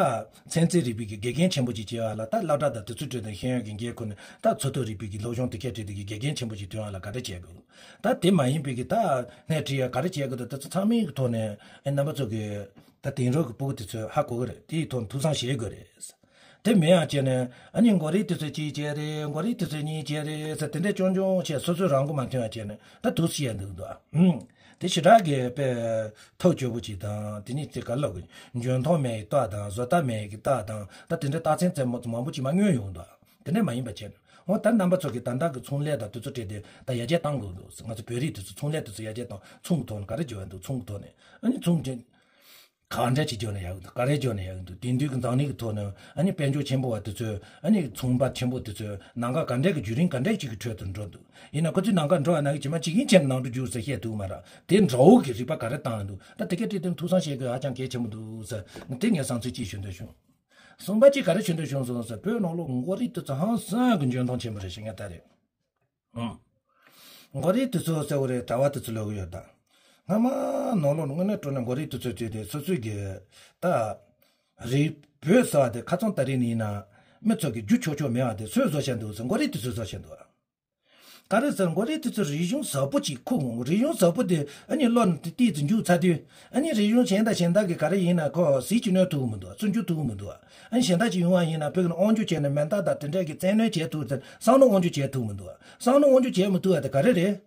ཚན་རྩལ་རིག་པའི་གི་དགེ་རྒན་ཆེན་པོ་ཅིག་བྱེད་པ་ལ། ད་སློབ་གྲྭ་དང་དེ་ཚོའི་ཁྲོད་དུ་ཤེས་ཡོན་གྱི་འགན་ཁུར་ནས། ད་འཚོ་སྡོད་རིག་པའི་གི་སློབ་སྦྱོང་དེ་གའི་ཁྲོད་དུ་གི་དགེ་རྒན་ཆེན་པོ་ཅིག་ཐོན་པ་ལ་ག་རེ་བྱེད་དགོས། ད་དེ་མ་ཡིན་པའི་གི་ད་སྣེ་ཁྲིད་ཡ་ག་རེ་བྱེད་དགོས་འདུག། དེ་ཚོ་ཚང་མའི་གི་ཐོག་ནས། ཨེ། རྣམ་པ་ཚོ་གི་ད་དེང་རབས་ཀྱི་སྤུ་གུ་དེ་ཚོས་ཧ་གོ་གི་རེད། དེའི་ཐོག་ནས་ཐུགས་བསམ་བཞེས་དགོས་རེད། དེ་མིན་ཡང་བྱས་ནས། ཨ་ནི་མགོ་རིལ་དེ་ཚོས་གཅིག་བྱས་རེད། མགོ་རིལ་དེ་ཚོས་གཉིས་བྱས་རེད་ཟེར་དེ་འདྲས་ཅུང་ཅུང་བྱས། སོ་སོའི་རང་མགོ་མ་ཐོན་ཡ་བྱས་ནས་ད་འདུག་སེ་བཤད་འདུག་འདུག། ཨ། ཨུམ། དེ་ཞེ་དྲག་གི་དཔེ་ཐབས་སྐྱོ་པོ་ཅིག་དང་། དེ་ནི་དེ་ག་ལབ་དགོས། འཇོན་ཐང་མེད་ཀྱི་རྟགས་དང་། བཟོ་ལྟ་མེད་ཀྱི་རྟགས་དང་། ད་དེ་འདྲའི་རྟགས་མཚན་རྩེ་མོ་མང་པོ་ཅིག་མར་མངོན་ཡོང་འདུག། དེ་འདྲས་མ་ཡིན་པ་བྱས་ནས། འོ་ད་རྣམ་པ་ཚོ་གིས་ད་ལྟ་གི་ཚོང་ལས་དང་དེ་ཚོ་སྤྲད་དེ་ད་ཡར་རྒྱས་བཏང་དགོས་འདུག། ང་ཚོ་བོད་རིགས་དེ་ཚོ་ཚོང་ལས་དེ་ཚོ་ཡར་རྒྱས་བཏང་། ཚོང་གི་ཐོག་ནས་ག་རེ་བྱེད་ཡ་འདུག། ཚོང་གི་ཐོག་ནས། ཨ་ནི་ཚོང་ཅན། ག་འདྲ་ཅིག་བྱས་ན་ཡག་གི་འདུག། ག་རེ་བྱས་ན་ཡག་གི་འདུག། དེང་དུས་ཀྱི་འཛམ་གླིང་གི་ཐོག་ནས། ཨ་ནི་དཔལ་འབྱོར་ཆེན་པོ་བ་དེ་ཚོས། ཨ་ནི་ཚོང་པ་ཆེན་པོ་དེ་ཚོས་ནང་ཁ་ག་འདྲ་གི་བརྒྱུད་རིམ་ག་འདྲ་ཅིག་གི་ཁྲོད་དུ་འགྲོ་འདུག། ཡིན་ན་ཁོ་ཚོས་ནང་ཁ་འགྲོ་བ་ན་གི་ཇི་མ་ཇི་བཞིན་བྱས་ནས་ནང་དུ་འཇུག་ཟེར་བཤད་འདུག་མ་ར། དེ་འདྲ་བོ་གི་རིག་པ་ག་རེ་བཏང་འདུག། ད་དེ་གའི་ཁྲོད་དུ་ཐུགས་བསམ་བཞེས་དགོས་ཧ་ཅང་གལ་ཆེན་པོ་འདུག་ཟེར། དེ་ངས་བསམ་ཚུལ་ཅིག་ཞུ་འདོད་བྱུང་། གསུམ་པ་ཅིག་ག་རེ་ཞུ་འདོད་བྱུང་སོང་ཟེར། བོད་ནང་ལོགས་མགོ་རིལ་དེ་ཚོ་ཧང་སང་གི་འཇོན་ཐང་ཆེན་པོ་རེད་ཤག། ངས་ད་རེད། ཨང་། མགོ་རིལ་དེ་ཚོ་ཟེར་བ་རེད། གྲྭ་བ་དེ་ཚོ་ལབ་གི་ཡོད་ད། སྔ་མ་ནང་ལོགས་ནས་དངོས་གནས་དྲང་གནས་མགོ་རིལ་དེ་ཚོ་བྱས་ཏེ་སོ་སོའི་གི་ད་རིག་པ་ཟེར་བ་དེ། ཁ་སང་ད་རེས་ནས་ཡིན་ན་མི་ཚོ་གིས་རྒྱུ་ཆོག་ཆོག་མེད་པ་དེ་སུས་བཟོ་བཞག་འདུག་ཟེར། མགོ་རིལ་དེ་ཚོས་བཟོ་བཞག་འདུག། ག་རེ་ཟེར། མགོ་རིལ་དེ་ཚོ་རིག་གཞུང་ཟབ་པོ་ཅིག་ཁུར་འོང་། རིག་གཞུང་ཟབ་པོ་དེ་ཨ་ནི་བློ་ནས་ཏོག་ཙམ་འཇུག་ཚར་དུས། ཨ་ནི་རིག་གཞུང་གཞན་དང་གཞན་དག་གིས་ག་རེ་ཡིན་ན་ཁོ་ཟིལ་གྱིས་གནོན་ཐུབ་ཀྱི་མི་འདུག། བཙོན་འཇུག་ཐུབ་ཀྱི་མི་འདུག། ཨ་ནི་གཞན་དག་ཅིག་ཡོང་བ་ཡིན་ན་ཕ་གི་ནས་དབང་སྒྱུར་བྱས་ནས་མེ་མདའ་དང་དེ་འདྲ་གི་བཙན་གནོན་བྱེད་ཐུབ་ཙང་བསམ་བློ་དབང་སྒྱུར་བྱེད་ཐུབ་མི་འདུག། བསམ་བློ་དབང་སྒྱུར་བྱེད་མི་ཐུབ་པ་དེ་ག་རེ་རེད།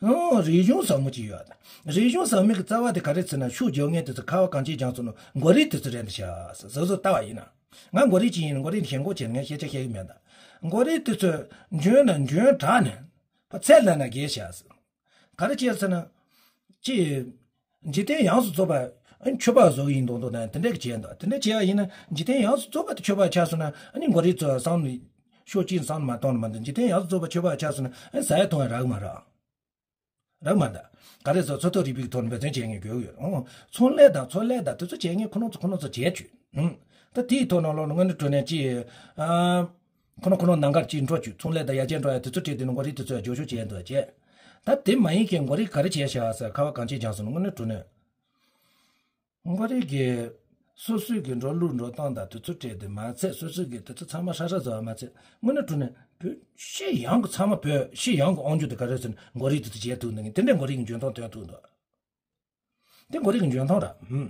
ཨོ། རིག་གཞུང་ཟབ་མོ་ཅིག་ཡོད་ད། རིག་གཞུང་ཟབ་མོའི་གི་རྩ་བ་དེ་ག་རེ་ཟེར་ན། ཤུགས་རྒྱག་མཁན་དེ་ཚོ་ཁ་བ་གངས་ཅན་ལྗོངས་སུ་ནོ་མགོ་རིལ་དེ་ཚོ་རེད་འདུག་ཤག། ཟོ་ཟོ་ལྟ་བ་ཡིན་ན། ང་མགོ་རིལ་ཅིག་ཡིན་ན། མགོ་རིལ་ཞེན་ཁོག་བྱས་ནས་ངས་སྐད་ཆ་བཤད་གི་མེད་ད། མགོ་རིལ་དེ་ཚོས་འཇོན་ན་འཇོན་དྲགས་ནས་ཕར་ཚད་ལས་ན་རྒས་ཤག་ཟེར། ག་རེ་བྱས་ཟེར་ན། ཅི། འཇིག་རྟེན་ཡོངས་སུ་རྫོགས་པ་ཨ་ནི་ཆོས་པ་བཟོ་གི་ཡིན་མདོག་མདོག་ནས་དེ་འདྲ་གི་བྱས་འདུག། དེ་འདྲ་བྱས་པ་ཡིན་ན་འཇིག་རྟེན་ཡོངས་སུ་རྫོགས་པ་དེ་ཆོས་པ་ཆགས་སོང་ན། ཨ་ནི་མགོ་རིལ་ཚོ་བསམ་བློ་ཕྱོགས་གཅིག་བསམ་བློ་མ་གཏོང་ན་མ་གཏོགས། འཇིག་རྟེན་ཡོངས་སུ་རྫོགས་པ་ཆོས་པ་ཆགས་སོང་ན། ཨ་ནི་ཟ་ཡ་འཐུང་ཡ་རག་གི་མ་རེད། རག་མ་འདུག། ག་རེ་ཟེར། འཚོ་སྡོད་རིག་པའི་ཐོག་ནས་འབད་བརྩོན་བྱེད་མཁན་དགོས་ཀྱི་ཡོད། ཨོ། ཚོང་ལས་དང་ཚོང་ལས་དང་དེ་ཚོ་བྱེད་མཁན་ཁོ་རང་ཚོ་ཁོ་རང་ཚོ་བྱེད་བཅུག། ཨང་། ད་དེའི་ཐོག་ནང་ལོགས་ནས་དངོས་གནས་དྲང་གནས་ཅིག། ཨ། ཁོ་རང་ཁོ་རང་ནང་ཁར་ཅིག་འགྲོ་བཅུག། ཚོང་ལས་དང་ཡར་རྒྱས་འགྲོ་ཡ་དེ་ཚོ་བྱས་ཏེ་ནི་མགོ་རིལ་དེ་ཚོ་ཡར་རྒྱས་ཤོག་བྱས་འདུག་བྱས། ད་དེ་མ་ཡིན་མཁན་མགོ་རིལ་ག་རེ་བྱས་ཤག་ཟེར། ཁ་བ་གངས་ཅན་ལྗོངས་སུ་ནི་དངོས་གནས་དྲང་གནས། མགོ་རིལ་གྱིས་སོ་སོའི་གི་འགྲོ་ལུགས་འགྲོ་སྟངས་དང་དེ་ཚོ་སྤྲད་དེ་མ་ཚད། སོ་སོའི་གི་དེ་ཚོ་ཚང་མ་ཧྲ་ཧྲ་བཟོ་བ་མ་ཚད། དངོས་གནས་དྲང་གནས་བོད་སྤྱི་ཡོངས་ཀྱི། ཚང་མ་བོད་སྤྱི་ཡོངས་ཀྱི་དབང་སྒྱུར་དེ་ག་རེ་ཟེར་ན་མགོ་རིལ་དེ་ཚོ་བྱེད་ཐུབ་འདུག། དེ་འདྲའི་མགོ་རིལ་གྱི་འཇོན་ཐང་ཐོན་ཐུབ་འདུག། དེ་མགོ་རིལ་གྱི་འཇོན་ཐང་ར། ཧུམ།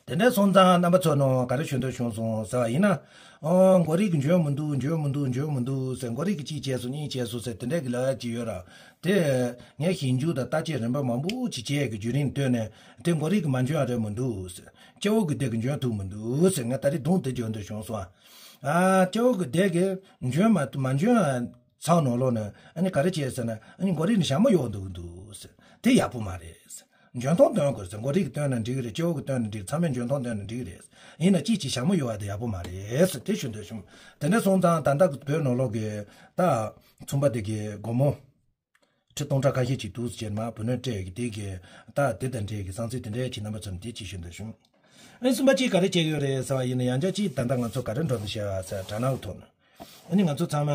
དེ་འདྲ་སོང་ཙང་རྣམ་པ་ཚོ་ནང་ག་རེ་ཞུ་འདོད་བྱུང་སོང་ཟེར་བ་ཡིན་ན། ཨོ། མགོ་རིལ་གྱི་འཇོན་མི་འདུག། འཇོན་མི་འདུག། འཇོན་མི་འདུག་ཟེར། མགོ་རིལ་གྱིས་གཅིག་བྱས་སོང་གཉིས་བྱས་སོང་ཟེར་དེ་འདྲ་གི་ལབ་ཡ་ཅིག་ཡོད་ར། དེ་ངས་ཞིབ་འཇུག་དང་བརྟག་དཔྱད་རིམ་པ་མང་པོ་ཅིག་བྱས་ཀྱི་བརྒྱུད་རིམ་བཏོན་ནས། དེ་མགོ་རིལ་གྱིས་མ་འཇོན་ཡ་རེད་མི་འདུག་ཟེར། སྐྱ་བོ་གི་སྡེ་གིས་འཇོན་ཐུབ་མི་འདུག་ཟེར། ངས་ད་རེས་སྡོམ་དེ་རྒྱག་འདོད་བྱུང་སོང་། ཨ། སྐྱ་བོ་གི་སྡེ་གིས་འཇོན་མ་མ་འཇོན་ཚང་ནང་ལོགས་ནས་ཨ་ནི་ག་རེ་བྱས་ཟེར་ན། ཨ་ནི་མགོ་རིལ་ནི་ཞྭ་མོ་གཡོག་འདུག་འདུག་ཟེར། དེ་ཡག་པོ་མ་རེད་ཟེར། འཇོན་ཐང་སྟོན་དགོས་ཟེར། མགོ་རིལ་གྱིས་སྟོན་ན་འགྲིག་གི་རེད། སྐྱ་བོ་གིས་སྟོན་ན་འགྲིག་རེད། ཡིན་ན་གཅིག་གིས་ཞྭ་མོ་གཡོག་པ་དེ་ཡག་པོ་མ་རེད་ཟེར། དེ་ཞུ་འདོད་བྱུང་། དེ་འདྲ་སོང་ཙང་ད་ལྟ་གི་བོད་ནང་ལོགས་ཀྱི་ད་ཚོང་པ་དེ་གི་སྒོར་མོ་ཁྲི་སྟོང་ཕྲག་ཁ་ཤས་ཅིག་འདུག་ཟེར་མར་བུད་མེད་སྤྲད་ཀྱི་དེ་གི་ད་དེ་དང་འབྲེལ་གྱི་བསམ་ཚུལ་དེ་འདྲ་ཅིག་རྣམ་པ་ཚོར་འདི་ཅིག་ཞུ་འདོད་བྱུང་། ཨ་ནི་གསུམ་པ་ཅིག་ག་རེ་བྱེད་ཀྱི་ཡོད་རེད་ཟེར་བ་ཡིན་ན། ཡང་བསྐྱར་ཅིག་ད་ལྟ་ང་ཚོ་ག་རེ་འགྲོ་འདུག་ཤག་ཟེར། དྲ་ནང་གི་ཐོག་ནས། ཨ་ནི་ང་ཚོ་ཚང་མ་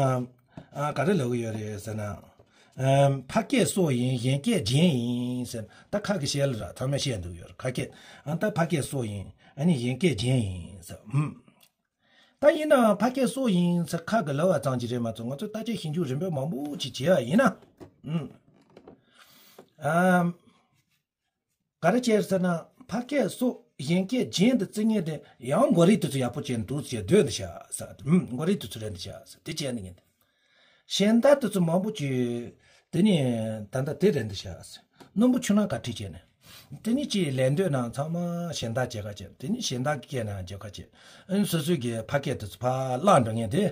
ཨ་ག་རེ་ལབ་ཀྱི་ཡོད་རེད་ཟེར་ན། ཨམ། ཕ་སྐད་སོག་ཡིན། གཞན་སྐད་རྗེན་ཡིན་ཟེར། ད་ཁ་གི་བཤད་ལ་ར་ཚང་མས་བཤད་འདུག་ཡོད་ར། ཁ་སྐད། ཨ། ད་ཕ་སྐད་སོག་ཡིན། ཨ་ནི་གཞན་སྐད་རྗེན་ཡིན་ཟེར། ཨུམ། ད་ཡིན་ནའང་ཕ་སྐད་སོག་ཡིན་ཟེར་ཁ་གི་ལབ་པ་ཙམ་གྱིས་རེད་མ་གཏོགས། ང་ཚོས་བརྟག་དཔྱད་ཞིབ་འཇུག་རིམ་པ་མང་པོ་ཅིག་བྱས་པ་ཡིན་ན། ཨུམ། ཨམ། ག་རེ་བྱས་ཟེར་ན། ཕ་སྐད་སོག་གཞན་སྐད་རྗེན་དུ་བརྩི་མཁན་དེ་ཡང་མགོ་རིལ་དེ་ཚོ་ཡག་པོ་བྱས་འདུག་ཟེར་སྡོད་འདུག་ཤག་ཟེར། ཨུམ། མགོ་རིལ་དེ་ཚོ་རེད་འདུག་ཤག་ཟེར། དེ་བྱས་ནས་ངས་དེ། གཞན་དག་དེ་ཚོ་མང་པོ་ཅིག་དེ་ནི་ད་ལྟ་དེ་རེད་འདི་བྱ། སྣུམ་པོ་ཆུ་ནང་ག་ཁྲིད་བྱས་ནས། དེ་ནི་ཅིག་ལས་འདོད་ནང་ཚང་མ་གཞན་དག་བྱེད་ཁ་བྱེད། དེ་ནི་གཞན་དག་གི་སྐད་ནང་བརྗོད་ཁ་བྱེད། ཨ་ནི་སོ་སོའི་གི་ཕ་སྐད་དེ་ཚོ་ཕར་བརླག་འགྲོ་མཁན་དེ།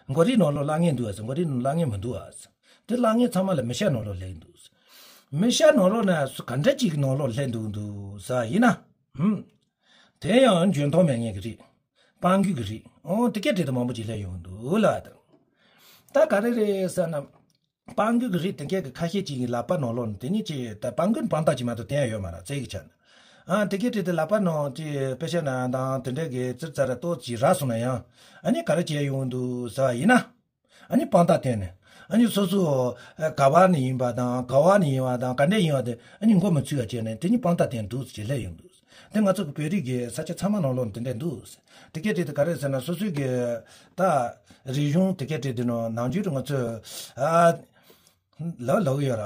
མགོ་རིལ་ནང་ལོགས་བརླག་མཁན་འདུག་ཨ་ཟེར། མགོ་རིལ་ནང་བརླག་མཁན་མི་འདུག་ཨ་ཟེར། དེ་བརླག་མཁན་ཚང་མ་ལ་མི་ཤ་ནང་ལོགས་སླེབས་འདུག་ཟེར། མི་ཤ་ནང་ལོགས་ན་སུ་ག་འདྲ་ཅིག་གི་ནང་ལོགས་སླེབས་འདུག་འདུག་ཟེར་ཡིན་ན། ཧུམ། དེ་ཡང་འཇོན་ཐང་མེད་མཁན་གྱི་རིགས། སྤང་རྒྱུད་ཀྱི་རིགས། ཨོ་དེ་སྐད་བྲིས་དུ་མང་པོ་ཅིག་སླེབས་ཡོང་འདུག་ལ། ད་ག་རེ་རེད་ཟེར་ན། སྤང་རྒྱུད་ཀྱི་རིགས་དེ་གས་ཀྱི་ཁ་ཤས་ཅིག་གི་ལག་པ་ནང་ལོགས་ནས་དེ་ནི་ཅི་ད་སྤང་རྒྱུད་སྤང་རྟགས་ཅིག་མ་གཏོགས་བསྟན་ཡ་ཡོད་མ་རེད་རྩལ་གྱི་ཆ་ནས། ཨ་དེ་གས་བྲིས་དུ་ལག་པ་ནང་ཅི་དཔེ་ཆ་ནང་དང་དེ་འདྲས་ཀྱི་ཙིར་ཙ་ར་ཏོག་ཅིག་རག་སོང་ན་ཡང་། ཨ་ནི་ག་རེ་བྱས་ཡོང་འདུག་ཟེར་བ་ཡིན་ན། ཨ་ནི་སྤང་རྟགས་བསྟན་ནས། ཨ་ནི་སོ་སོ་ག་བ་ནས་ཡིན་པ་དང་ག་བ་ནས་ཡིན་པ་དང་ག་འདྲས་ཡིན་པ་དེ་ཨ་ནི་མགོ་མི་ཚོས་པ་བྱས་ནས་དེ་ནི་སྤང་རྟགས་བསྟན་འདུག་ཅེས་སླེབས་ཡོང་འདུག་དེ་ང་ཚོ་གི་བོད་རིགས་ཀྱི་ས་ཆ་ཚང་མ་ནང་ལོགས་དེ་འདྲས་འདུག་དེ་སྐད་བྲིས་དེ་ག་རེ་ཟེར་ན་སོ་སོའི་གི་ད་རིག་གཞུང་དེ་སྐད་བྲིས་དེ་ནང་ནང་ཆོས་ང་ཚོས་ཨ་ལབ་ལབ་ཡོད་ར།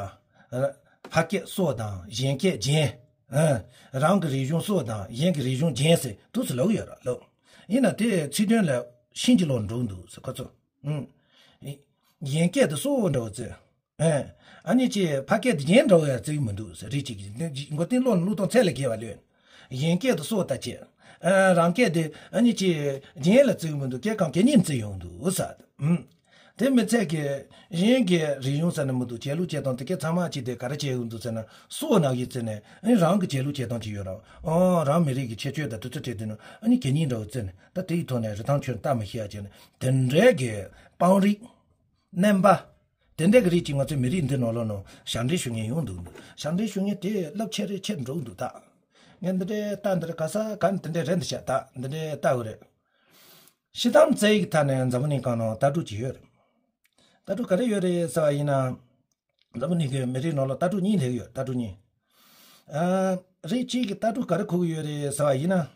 ཕ་སྐད་སྲོག་དང་གཞན་སྐད་རྒྱན། ཨ་རང་གི་རིག་གཞུང་སྲོག་དང་གཞན་གྱི་རིག་གཞུང་རྒྱན་ཟེར་འདུག་སེ་ལབ་ཡོད་ར་ལབ། ཡིན་ན་དེ་ཚིག་དོན་ལ་ཕྱིན་ཅི་ལོག་འགྲོ་འདུག་ཟེར་ཁོ་ཚོ། ཨུམ། གཞན་སྐད་དུ་སྲོག་འདྲ་བོ་ཙེ། ཨ་ཨ་ནི་ཅི་ཕ་སྐད་དུ་རྒྱན་འདྲ་བོ་ཡ་ཙིག་མི་འདུག་ཟེར་རིགས་གཅིག་གིས་མགོ་རྟིང་སློག་ནས་བློས་གཏོང་ཚད་ལས་བརྒལ་བ་ལོན། གཞན་སྐད་དུ་སྲོག་ལྟ་ཅེས། ཨ་རང་སྐད་དུ་ཨ་ནི་ཅི་རྒྱན་ལ་ཙིག་མི་འདུག་སྐད་གང་གད་སྙིགས་ཙིག་ཡོང་འདུག་ཟེར། ཨུམ། དེ་མི་ཚད་ཀྱི་གཞན་གྱི་རིག་གཞུང་ཟེར་ན་མི་འདུག་བྱེད་ལུགས་བྱེད་སྟངས་དེ་སྐད་ཚང་མ་ཅི་དེ་ག་རེ་བྱེད་ཡོང་འདུག་ཟེར་ན་སྲོག་ནག་ཡིན་ཙེ་ནས་ཨ་ནི་རང་གི་བྱེད་ལུགས་བྱེད་སྟངས་ཅི་ཡོད་ར། ཨོ་རང་མི་རིགས་ཀྱི་ཁྱད་ཆོས་དང་དུས་ཚོད་བྲལ་དུས་ནས་ཨ་ནི་གད་སྙིགས་འདྲ་བོ་བརྩིས་ནས་ད་དེའི་ཐོག་ནས་རི་ཐང་ཆོས་ལྟ་མི་ཤེས་ཡ་བྱས་ནས་དེ་འདྲའི་གི་སྤང་རིགས། སྣེམ་པ། དེ་འདྲའི་གི་རིགས་ཀྱིས་ང་ཚོའི་མི་རིགས་འདི་ནང་ལོགས་ནང་ཞབས་འདྲེན་ཞུ་མཁན་ཡོང་འདུག་འདུག་ཞབས་འདྲེན་ཞུ་མཁན་དེ་རླབས་ཆེ་རེ་ཆེར་འགྲོ་འདུག་ད། ངས་འདི་འདྲའི་ལྟ་འདི་རེད་ག་ས་ག་ནས་དེ་འདྲའི་རེད་འདི་བྱ་ད་འདི་འདྲའི་ལྟ་བུ་རེད། ཤི་དམ་རྩ་ཡིག་ཐ་ནས་འཛམ་བུ་གླིང་སྒང་ནང་ལྟ་གྲུབ་ཅིག་ཡོད་རེད། ལྟ་གྲུབ་ག་རེ་ཡོད་རེད་ཟེར་བ་ཡིན་ན། འཛམ་བུ་གླིང་གི་མི་རིགས་ནང་ལ་ལྟ་གྲུབ་གཉིས་སླེབས་ཡོད་ལྟ་གྲུབ་གཉིས། ཨ། རིགས་གཅིག་གི་ལྟ་གྲུབ་ག་རེ་གོ་གི་ཡོད་རེད་ཟེར་བ་ཡིན་ན།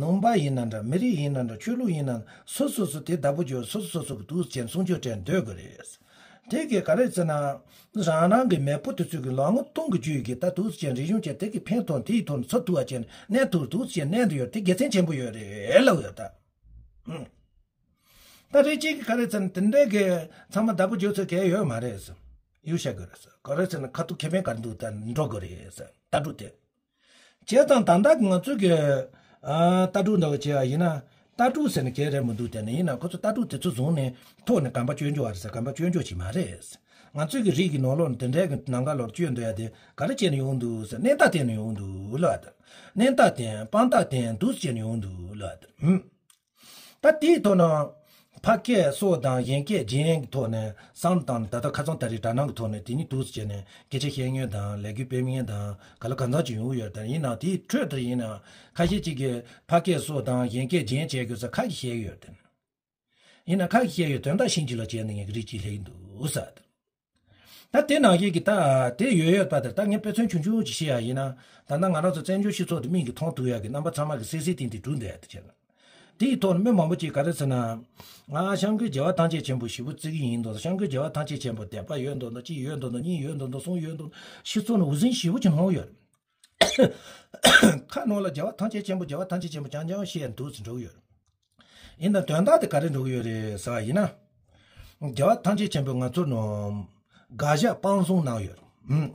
ནང་པ་ཡིན་ན་འདྲ་མི་རིགས་ཡིན་ན་འདྲ་ཆོས་ལུགས་ཡིན་ན་སོ་སོ་སོ་དེ་བདག་པོ་བརྗོད་སོ་སོ་སོ་སོ་གི་འདུག་ཅན་སྲུང་སྐྱོབ་བྱས་སྡོད་དགོས་རེད། དེ་གས་ག་རེ་ཟེར་ན། རང་རང་གི་མེས་པོ་དེ་ཚོ་གི་ལོ་ངོ་སྟོང་གི་རྒྱུད་ཀྱི་ད་འདུག་ཅན་རིག་གཞུང་ཅན་དེ་གི་ཕན་ཐོགས་དེའི་ཐོག་ནས་འཚོ་ཐུབ་པ་ཅན་གནས་ཐུབ་འདུག་ཅན་གནས་འདི་ཡོད་དེ་དགེ་མཚན་ཆེན་པོ་ཡོད་རེད་ལབ་ཡོད་ད། ཧུམ། ད་རེ་གཅིག་གི་ག་རེ་ཟེར་ན་དེ་འདྲའི་གི་ཚང་མ་བདག་པོ་བརྗོད་ཚོད་གལ་ཡོད་མ་རེད་ཟེར། ཡུལ་བཤད་དགོས་རེད་ཟེར་ག་རེ་ཟེར་ན་ཁ་ཐུག་ཁེ་ཕན་ག་རེ་འདུག་ད་འགྲོ་དགོས་རེད་ཟེར་ལྟ་གྲུབ་དེ། བྱས་ཙང་ད་ལྟ་གི་ང་ཚོའི་གི་ཨ་ལྟ་གྲུབ་འདྲ་བོ་བྱས་པ་ཡིན་ན་ལྟ་གྲུབ་ཟེར་ན་གལ་རེད་མི་འདུག་དེ་ནི་ཡིན་ན་ཁོ་ཚོ་ལྟ་གྲུབ་དེ་ཚོ་བཟུང་ནས་ཐོག་ནས་གོམ་པ་སྐྱོན་འཇོག་པ་རེད་ཟེར་གོམ་པ་སྐྱོན་འཇོག་བྱེད་མ་རེད། ང་ཚོའི་གི་རིགས་ཀྱི་ནང་ལོགས་ནས་དེ་འདྲའི་གི་ནང་ག་ལོག་སྐྱོན་འདོད་ཡ་དེ་ག་རེ་བྱས་ནས་ཡོང་འདུག་ཟེར་གནས་སྟངས་བསྟན་ནས་ཡོང་འདུག་ལབ་ད། གནས་སྟངས་བསྟན་སྤང་སྟངས་བསྟན་འདུག་བྱས་ནས་ཡོང་འདུག་ལབ་ད། ཧུམ། ད་དེའི་ཐོག་ན། ཕ་སྐད་སྲོག་དང་གཞན་སྐད་རྒྱན་གྱི་ཐོག་ནས་བསམ་བཏང་ནས་ད་ལྟ་ཁ་སང་ད་རེས་དྲ་སྣང་གི་ཐོག་ནས་དེ་ཉིད་འདུག་སེ་བྱས་ནས་སྐད་ཆ་བཤད་མཁན་དང་ལས་འགུལ་སྤེལ་མཁན་དང་ག་ལ་གང་འཚམ་ཅིག་ཡོང་གི་ཡོད་རེད་ད་ཡིན་ནའང་དེའི་ཁྲོད་དུ་ཡིན་ན་ཁ་ཤས་ཅིག་གིས་ཕ་སྐད་སྲོག་དང་གཞན་སྐད་རྒྱན་བྱས་དགོས་ས་ཁ་ཤས་བཤད་ཀྱི་ཡོད་རེད་དེ། ཡིན་ན་ཁ་ཤས་བཤད་ཡོད་དོན་དག་ཤིན་ཅི་ལ་བྱས་ནས་ངས་རིགས་གཅིག་ལྷག་གི་འདུག་ས། ད་དེ་ནང་བཞིན་གྱི་ད་དེ་ཡོད་ཡོད་པ་དེ་ད་ངས་དཔེ་མཚོན་ཆུང་ཆུང་ཅིག་བཤད་ཡ་ཡིན་ན། ད་ལྟ་ང་རང་ཚོ་བཙན་བྱོལ་སྤྱི་ཚོགས་འདི་མིག་གིས་མཐོང་ཐུབ་ཡ་གི་རྣམ་པ་ཚང་མ་གི་སིལ་སིལ་ཏིང་ཏིང་གྲུབ་འདུག་ཡ་དེ་བྱས་ན། དེའི་ཐོག་ནས་མི་མང་པོ་ཅིག་ག་རེ་ཟེར་ན། ང་ཞང་གི་རྒྱལ་བ་ཐམས་ཅད་མཁྱེན་པ་ཞེ་པོ་བརྩི་གི་ཡིན་མདོག་ཞང་གི་རྒྱལ་བ་ཐམས་ཅད་མཁྱེན་པ་དད་པ་ཡོད་མདོག་མདོག་གཅིག་ཡོད་མདོག་མདོག་གཉིས་ཡོད་མདོག་མདོག་གསུམ་ཡོད་མདོག་མདོག་ཤི་ཚོ་ནས་འུ་ཟིང་ཞེ་པོ་ཅིག་སློང་ཡོད། ཁ་ནང་ལ་རྒྱལ་བ་ཐམས་ཅད་མཁྱེན་པ་རྒྱལ་བ་ཐམས་ཅད་མཁྱེན་པ་རྐྱང་རྐྱང་བཤད་འདུག་ཟེར་འགྲོ་གི་ཡོད། ཡིན་ན་དོན་དག་དེ་ག་རེ་འགྲོ་གི་ཡོད་རེད་ཟེར་བ་ཡིན་ན། རྒྱལ་བ་ཐམས་ཅད་མཁྱེན་པས་ང་ཚོ་ནང་དགག་བཞག་སྤང་གསུམ་གནང་ཡོད། ཧུམ།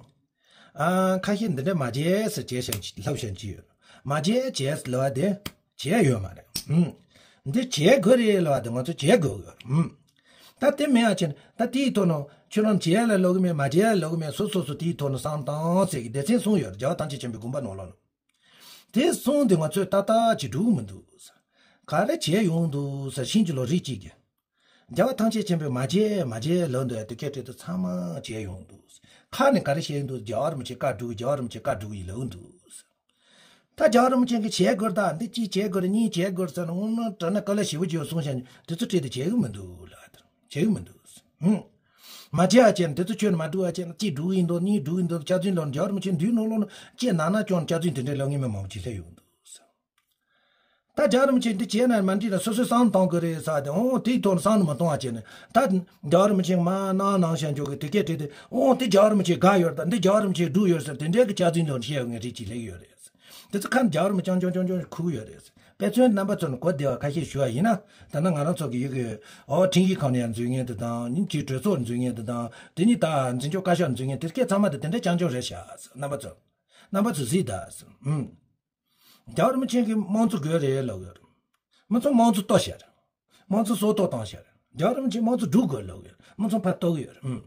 ཨ་ཁ་ཤས་འདི་འདྲ་མ་བྱེད་ཟེར་བྱས་བཞིན་ལབ་བཞིན་གྱི་ཡོད། མ་བྱེད་བྱས་ལབ་པ་དེ་བྱས་ཡོད་མ་རེད། ཧུམ། འདི་བྱེད་དགོས་རེད་ལབ་པ་དེ་ང་ཚོ་བྱེད་དགོས་ཡོད། ཧུམ། ད་དེ་མིན་ཨ་ཆེན་ད་དེའི་ཐོག་ནང་ཁྱོད་རང་བྱེད་ལ་ལོག་གི་མེད་མ་བྱེད་ལ་ལོག་གི་མེད་སོ་སོ་སོ་དེའི་ཐོག་ནང་བསམ་བཏང་ཟེར་གི་སྡེ་ཚན་གསུམ་ཡོད་རེད་རྒྱལ་བ་ཐམས་ཅད་མཁྱེན་པའི་དགོངས་པ་ནང་ལོགས་ནང་། དེ་གསུམ་དེ་ང་ཚོས་ཏག་ཏག་ཅིག་འགྲུབ་གི་མི་འདུག་ག་རེ་བྱས་ཡོང་འདུག་ཟེར་ཤིན་ཅི་ལོ་རིགས་གཅིག་གིས། རྒྱལ་བ་ཐམས་ཅད་མཁྱེན་པས་མ་བྱས་མ་བྱས་ལབ་འདུག་ཡ་དེ་སྐད་བྲིས་དུ་ཚང་མ་བྱས་ཡོང་འདུག་ཁ་ནས་ག་རེ་བཤད་ཡོང་འདུག་རྒྱལ་བ་རིན་པོ་ཆེ་བཀའ་སྒྲུབ་རྒྱལ་བ་རིན་པོ་ཆེ་བཀའ་སྒྲུབ་ཡིན་ལབ་འདུག་ད་རྒྱལ་བ་རིན་པོ་ཆེ་གིས་བྱས་དགོས་ད་འདི་གཅིག་བྱས་དགོས་རེད་གཉིས་བྱས་དགོས་རེད་ཟེར་ན་དངོས་གནས་དྲང་གནས་དཀའ་ལས་ཞེ་པོ་ཅིག་ཡོད་གསུངས་བཞག་དེ་ཚོ་བྲིས་ཏེ་བྱས་གི་མི་འདུག་ལབ་དེ་བྱས་གི་མི་འདུག་ཧུམ། མ་བྱས་ཨ་ཅེ་ན་དེ་ཚོ་ཁྱོད་མ་སྒྲུབ་ཨ་ཅེ་ན་གཅིག་སྒྲུབ་ཡིན་འདུག་གཉིས་སྒྲུབ་ཡིན་འདུག་སྐྱག་རྫུན་ལོ་རྒྱལ་བ་རིན་པོ་ཆེ་འདུས་ནོ་ལོ་ན་ཅེ་ན་ན་ཀྱང་སྐྱག་རྫུན་དེ་འདྲའི་ལབ་མཁན་མི་མང་པོ་ཅིག་སླེབས་ཡོང་འདུག་ད་རྒྱལ་བ་རིན་པོ་ཆེ་འདི་བྱས་ན་མ་འགྲིག་ན་སོ་སོའི་བསམ་བཏང་དགོས་རེད་ཟེར་ཏེ་ཨོ་དེའི་ཐོག་ནས་བསམ་བློ་མ་གཏོང་བ་བྱས་ནས་ད་རྒྱལ་བ་རིན་པོ་ཆེ་མ་གནང་གནང་བཞག་འཇོག་གི་དེ་སྐད་བྲིས་ཏེ་ཨོ་དེ་རྒྱལ་བ་རིན་པོ་ཆེ་དགའ་ཡོད་ད་འདི་རྒྱལ་བ་རིན་པོ་ཆེ་སྒྲུབ་ཡོད་ཟེར་དེ་འདྲའི་གི་སྐྱག་རྫུན་ལོ་བཤད་ཡོད་ངེས་རིགས་ཅིག་སླེབས་ཡོད་རེད། དེ་ཚོ་ཁ་ནས་རྒྱལ་བ་རིན་པོ་ཆེ་རྐྱང་རྐྱང་རྐྱང་རྐྱང་ཁུག་ཡོད་རེད། དཔེ་མཚོན་རྣམ་པ་ཚོ་ནི་གོ་བདེ་བ་ཁ་ཤས་ཞུ་བ་ཡིན་ན། ད་ནི་ང་རང་ཚོ་གི་ཡུལ་གི་ཨོ་ཁྲིམས་ཞིབ་ཁང་ནས་ཡང་འཛུལ་མཁན་དེ་དང་ཉིན་གཅིག་གྲོས་ཚོགས་འཛུལ་མཁན་དེ་དང་དེ་ནི་ད་འཛིན་སྐྱོང་བཀའ་ཤག་འཛུལ་མཁན་དེ་སྐད་ཚང་མ་དེ་དེ་འདྲའི་རྐྱང་རྐྱང་རེད་ཤག་རྣམ་པ་ཚོ། རྣམ་པ་ཚོ་གཟིགས་ད། ཨུམ། རྒྱལ་བ་རིན་པོ་ཆེ་གིས་དམངས་གཙོ་དགོས་རེད་ལབ་ཡོད། མི་ཚོ་དམངས་གཙོ་གཏོར་བཞག་རེད། དམངས་གཙོ་སྲོག་ཐོག་བཏང་བཞག་རེད། རྒྱལ་བ་རིན་པོ་ཆེས་དམངས་གཙོ་སྒྲུབ་དགོས་ལབ་ཡོད། མི་ཚོ་ཕར་གཏོར་གི་ཡོད་རེད། ཨུམ།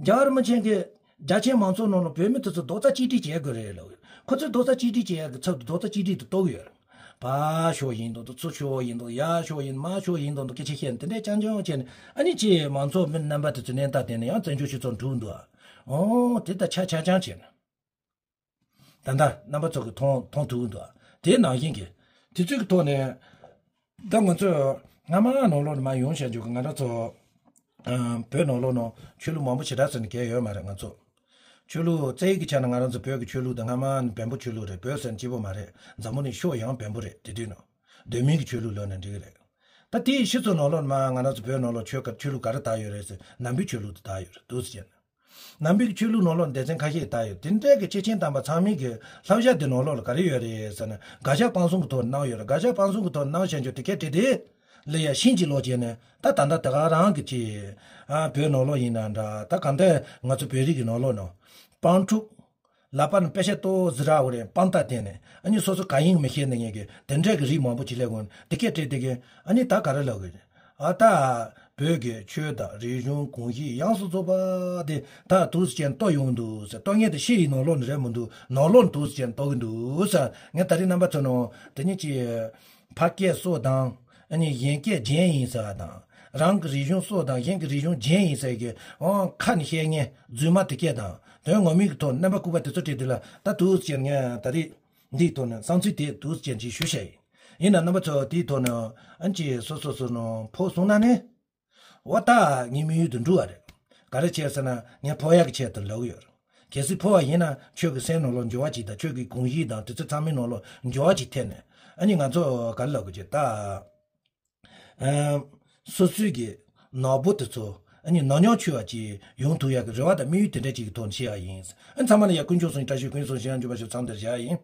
རྒྱལ་བ་རིན་པོ་ཆེ་གིས་རྒྱ་ཆེའི་མང་ཚོགས་ནང་ལ་བོད་མི་དེ་ཚོ་རྡོག་རྩ་གཅིག་སྒྲིལ་བྱེད་དགོས་རེད་ལབ་ཡོད། ཁོ་ཚོས་རྡོག་རྩ་གཅིག་སྒྲིལ་བྱེད་ཡག་གི་ཚབ་ཏུ་རྡོག་རྩ་གཅིག་སྒྲིལ་དུ་གཏོར་གི་ཡོད་རེད། ཕར་ཤོག་ཡིན་མདོག་མདོག་ཚུར་ཤོག་ཡིན་མདོག་ཡར་ཤོག་ཡིན་མར་ཤོག་ཡིན་མདོག་མདོག་སྐད་ཆ་བཤད་ནས་དེ་འདྲའི་རྐྱང་རྐྱང་བྱས་ནས་ཨ་ནི་ཅིག་མང་ཚོགས་མི་རྣམ་པ་དེ་ཚོའི་གནས་སྟངས་དེ་ནས་ཡང་བཙན་བྱོལ་སྤྱི་ཚོགས་འགྲོ་གི་འདུག་ཨ། ཨོ་དེ་ལྟར་ཆ་ཆ་རྐྱང་བྱས་ནས། ད་ལྟ་རྣམ་པ་ཚོ་གིས་མཐོང་མཐོང་ཐུབ་ཀྱི་འདུག་དེའི་ནང་བཞིན་གྱི། དེ་ཚོའི་གི་ཐོག་ནས། ད་ང་ཚོས་སྔ་མ་ནང་ལོགས་ནས་མར་ཡོང་བྱས་འཇུག་གི་ང་རང་ཚོ། ཨམ། བོད་ནང་ལོགས་ནང་ཆོས་ལུགས་མང་པོ་ཞེ་དྲག་ཟེར་ནས་གང་ཡོད་མ་རེད་ང་ཚོ། ཆོས་ལུགས་རྩ་བའི་གི་ཆ་ནས་ང་རང་ཚོ་བོད་ཀྱི་ཆོས་ལུགས་དེ་སྔ་མ་ནས་བོན་པོ་ཆོས་ལུགས་རེད། བོད་ཟེར་ན་སྐྱིད་པོ་མ་རེད། འཛམ་བུ་གླིང་ཕྱོགས་ཡངས་བོན་པོ་རེད་དེ་དུས་ནང་། གདོད་མའི་གི་ཆོས་ལུགས་ལབ་ན་འགྲིག་གི་རེད། ད་དེའི་ཕྱི་ཚུལ་ནང་ལོགས་ནས་མར་ང་རང་ཚོ་བོད་ནང་ལོགས་ཆོས་ཀ་ཆོས་ལུགས་ག་རེ་དར་ཡོད་རེད་ཟེར་ནང་པའི་ཆོས་ལུགས་དེ་དར་ཡོད་རེད་འདུག་ཟེར་བྱས་ནས། ནང་པའི་ཆོས་ལུགས་ནང་ལོགས་སྡེ་ཚན་ཁ་ཤས་དར་ཡོད། དེ་འདྲའི་གི་སྐྱེས་ཆེན་དམ་པ་ཚང་མའི་གི་བསླབ་བྱ་དེ་ནང་ལོགས་ལ་ག་རེ་ཡོད་རེད་ཟེར་ན་དགག་བཞག་སྤང་གསུམ་གི་ཐོག་གནང་ཡོད་རེད། དགག་བཞག་སྤང་གསུམ་གི་ཐོག་གནང་བྱས་འཇོག་དེ་གས་བྲིས་ཏེ། ལ་ཡ་ཤིན་གྱིས་ལོག་བྱས་ནས་ད་ད་ལྟ་དེ་ག་རང་གི་ཅི། ཨ་བོད་ནང་ལོགས་ཡིན་ན་འདྲ་ད་གང་ལྟར་ང་ཚོ་བོད་རིགས་ཀྱི་ནང་ལོགས་ནང་། སྤང་ཕྲུག་ལག་པ་ནས་པེ་ཤ་ཏོག་ཟི་ར་འོ་རེ་སྤང་ཐག་བསྟན་ནས་ཨ་ནི་སོ་སོ་ག་ཡིན་མི་ཤེས་ནས་ངས་ཀྱི་དེ་འདྲས་ཀྱི་རིགས་མང་པོ་ཅིག་སླེབས་ཡོང་དེ་སྐད་བྲིས་དེ་གི་ཨ་ནི་ད་ག་རེ་ལབ་གི་རེད། ཨ་ད་བོད་ཀྱི་ཆོས་དང་རིག་གཞུང་གོམས་གཤིས་ཡོངས་སུ་རྫོགས་པ་དེ་ད་དུས་ཅན་གཏོར་ཡོང་འདུག་ཟེར། གཏོར་མཁན་དེ་ཕྱི་ཡི་ནང་ལོགས་ནས་རེད་མི་འདུག་ནང་ལོགས་ནས་དུས་ཅན་གཏོར་གི་འདུག་ཟེར། ངས་ད་རེས་རྣམ་པ་ཚོ་ནང་དེ་ཉིད་ཀྱི་ཕ་སྐད་སོགས་དང་ཨ་ནི་གཞན་སྐད་རྒྱན་ཡིན་ཟེར་བ་དང་། རང་གི་རིག་གཞུང་སྲོག་དང་གཞན་གྱི་རིག་གཞུང་རྒྱན་ཡིན་ཟེར་གྱི་འོང་ཁ་ནས་བཤད་མཁན་རྫུན་མ་དེ་སྐད་དང་དོན་ངོ་མའི་གི་ཐོག་རྣམ་པ་ལྐུགས་པ་དེ་ཚོ་བྲིས་དུས་ལ་ད་དུས་ཅན་ངས་ད་རེས་འདིའི་ཐོག་ནས་བསམ་ཚུལ་དེ་དུས་ཅན་ཅིག་ཞུ་བྱ་ཡིན། ཡིན་ན་རྣམ་པ་ཚོ་དེའི་ཐོག་ནས་ཨན་ཅི་སོ་སོ་སོ་ནང་ཕོག་སོང་ན་ནི། འོ་ད་ངའི་དམིགས་ཡུལ་དུ་འགྲོ་བ་རེད། ག་རེ་བྱས་ཟེར་ན་ངས་ཕོག་ཡག་གི་ཆེད་དུ་ལབ་ཡོད། གལ་སྲིད་ཕོག་པ་ཡིན་ན་ཆོས་ཀྱི་སེམས་ནང་ལོགས་འགྱུར་བ་ཅིག་དང་ཆོས་ཀྱི་དགོངས་གཞི་དང་དེ་ཚོ་ཚང་མའི་ནང་ལོགས་འགྱུར་བ་ཅིག་ཐེབས་ནས་ཨ་ནི་ང་ཚོ་ག་རེ་ལབ་དགོས་ཀྱི་ད། ཨ། སོ་སོའི་གི་ནོར་བུ་དེ་ཚོ་ཨ་ནི་ནོར་ཉོག་ཆུ་བ་ཅིག་ཡོང་ཐུབ་ཡག་གི་རེ་བ་དང་དམིགས་ཡུལ་དེ་འདྲ་ཅིག་གི་ཐོག་ནས་བཤད་ཡག་ཡིན། ཨ་ཚང་མ་ལ་ཡ་ཀུན་མཆོག་གསུམ་བཀྲ་ཤིས་ཀུན་སོང་ཞིང་འཇུག་པ་ཞུ་མཚམས་འདིར་བཞག་ཡིན།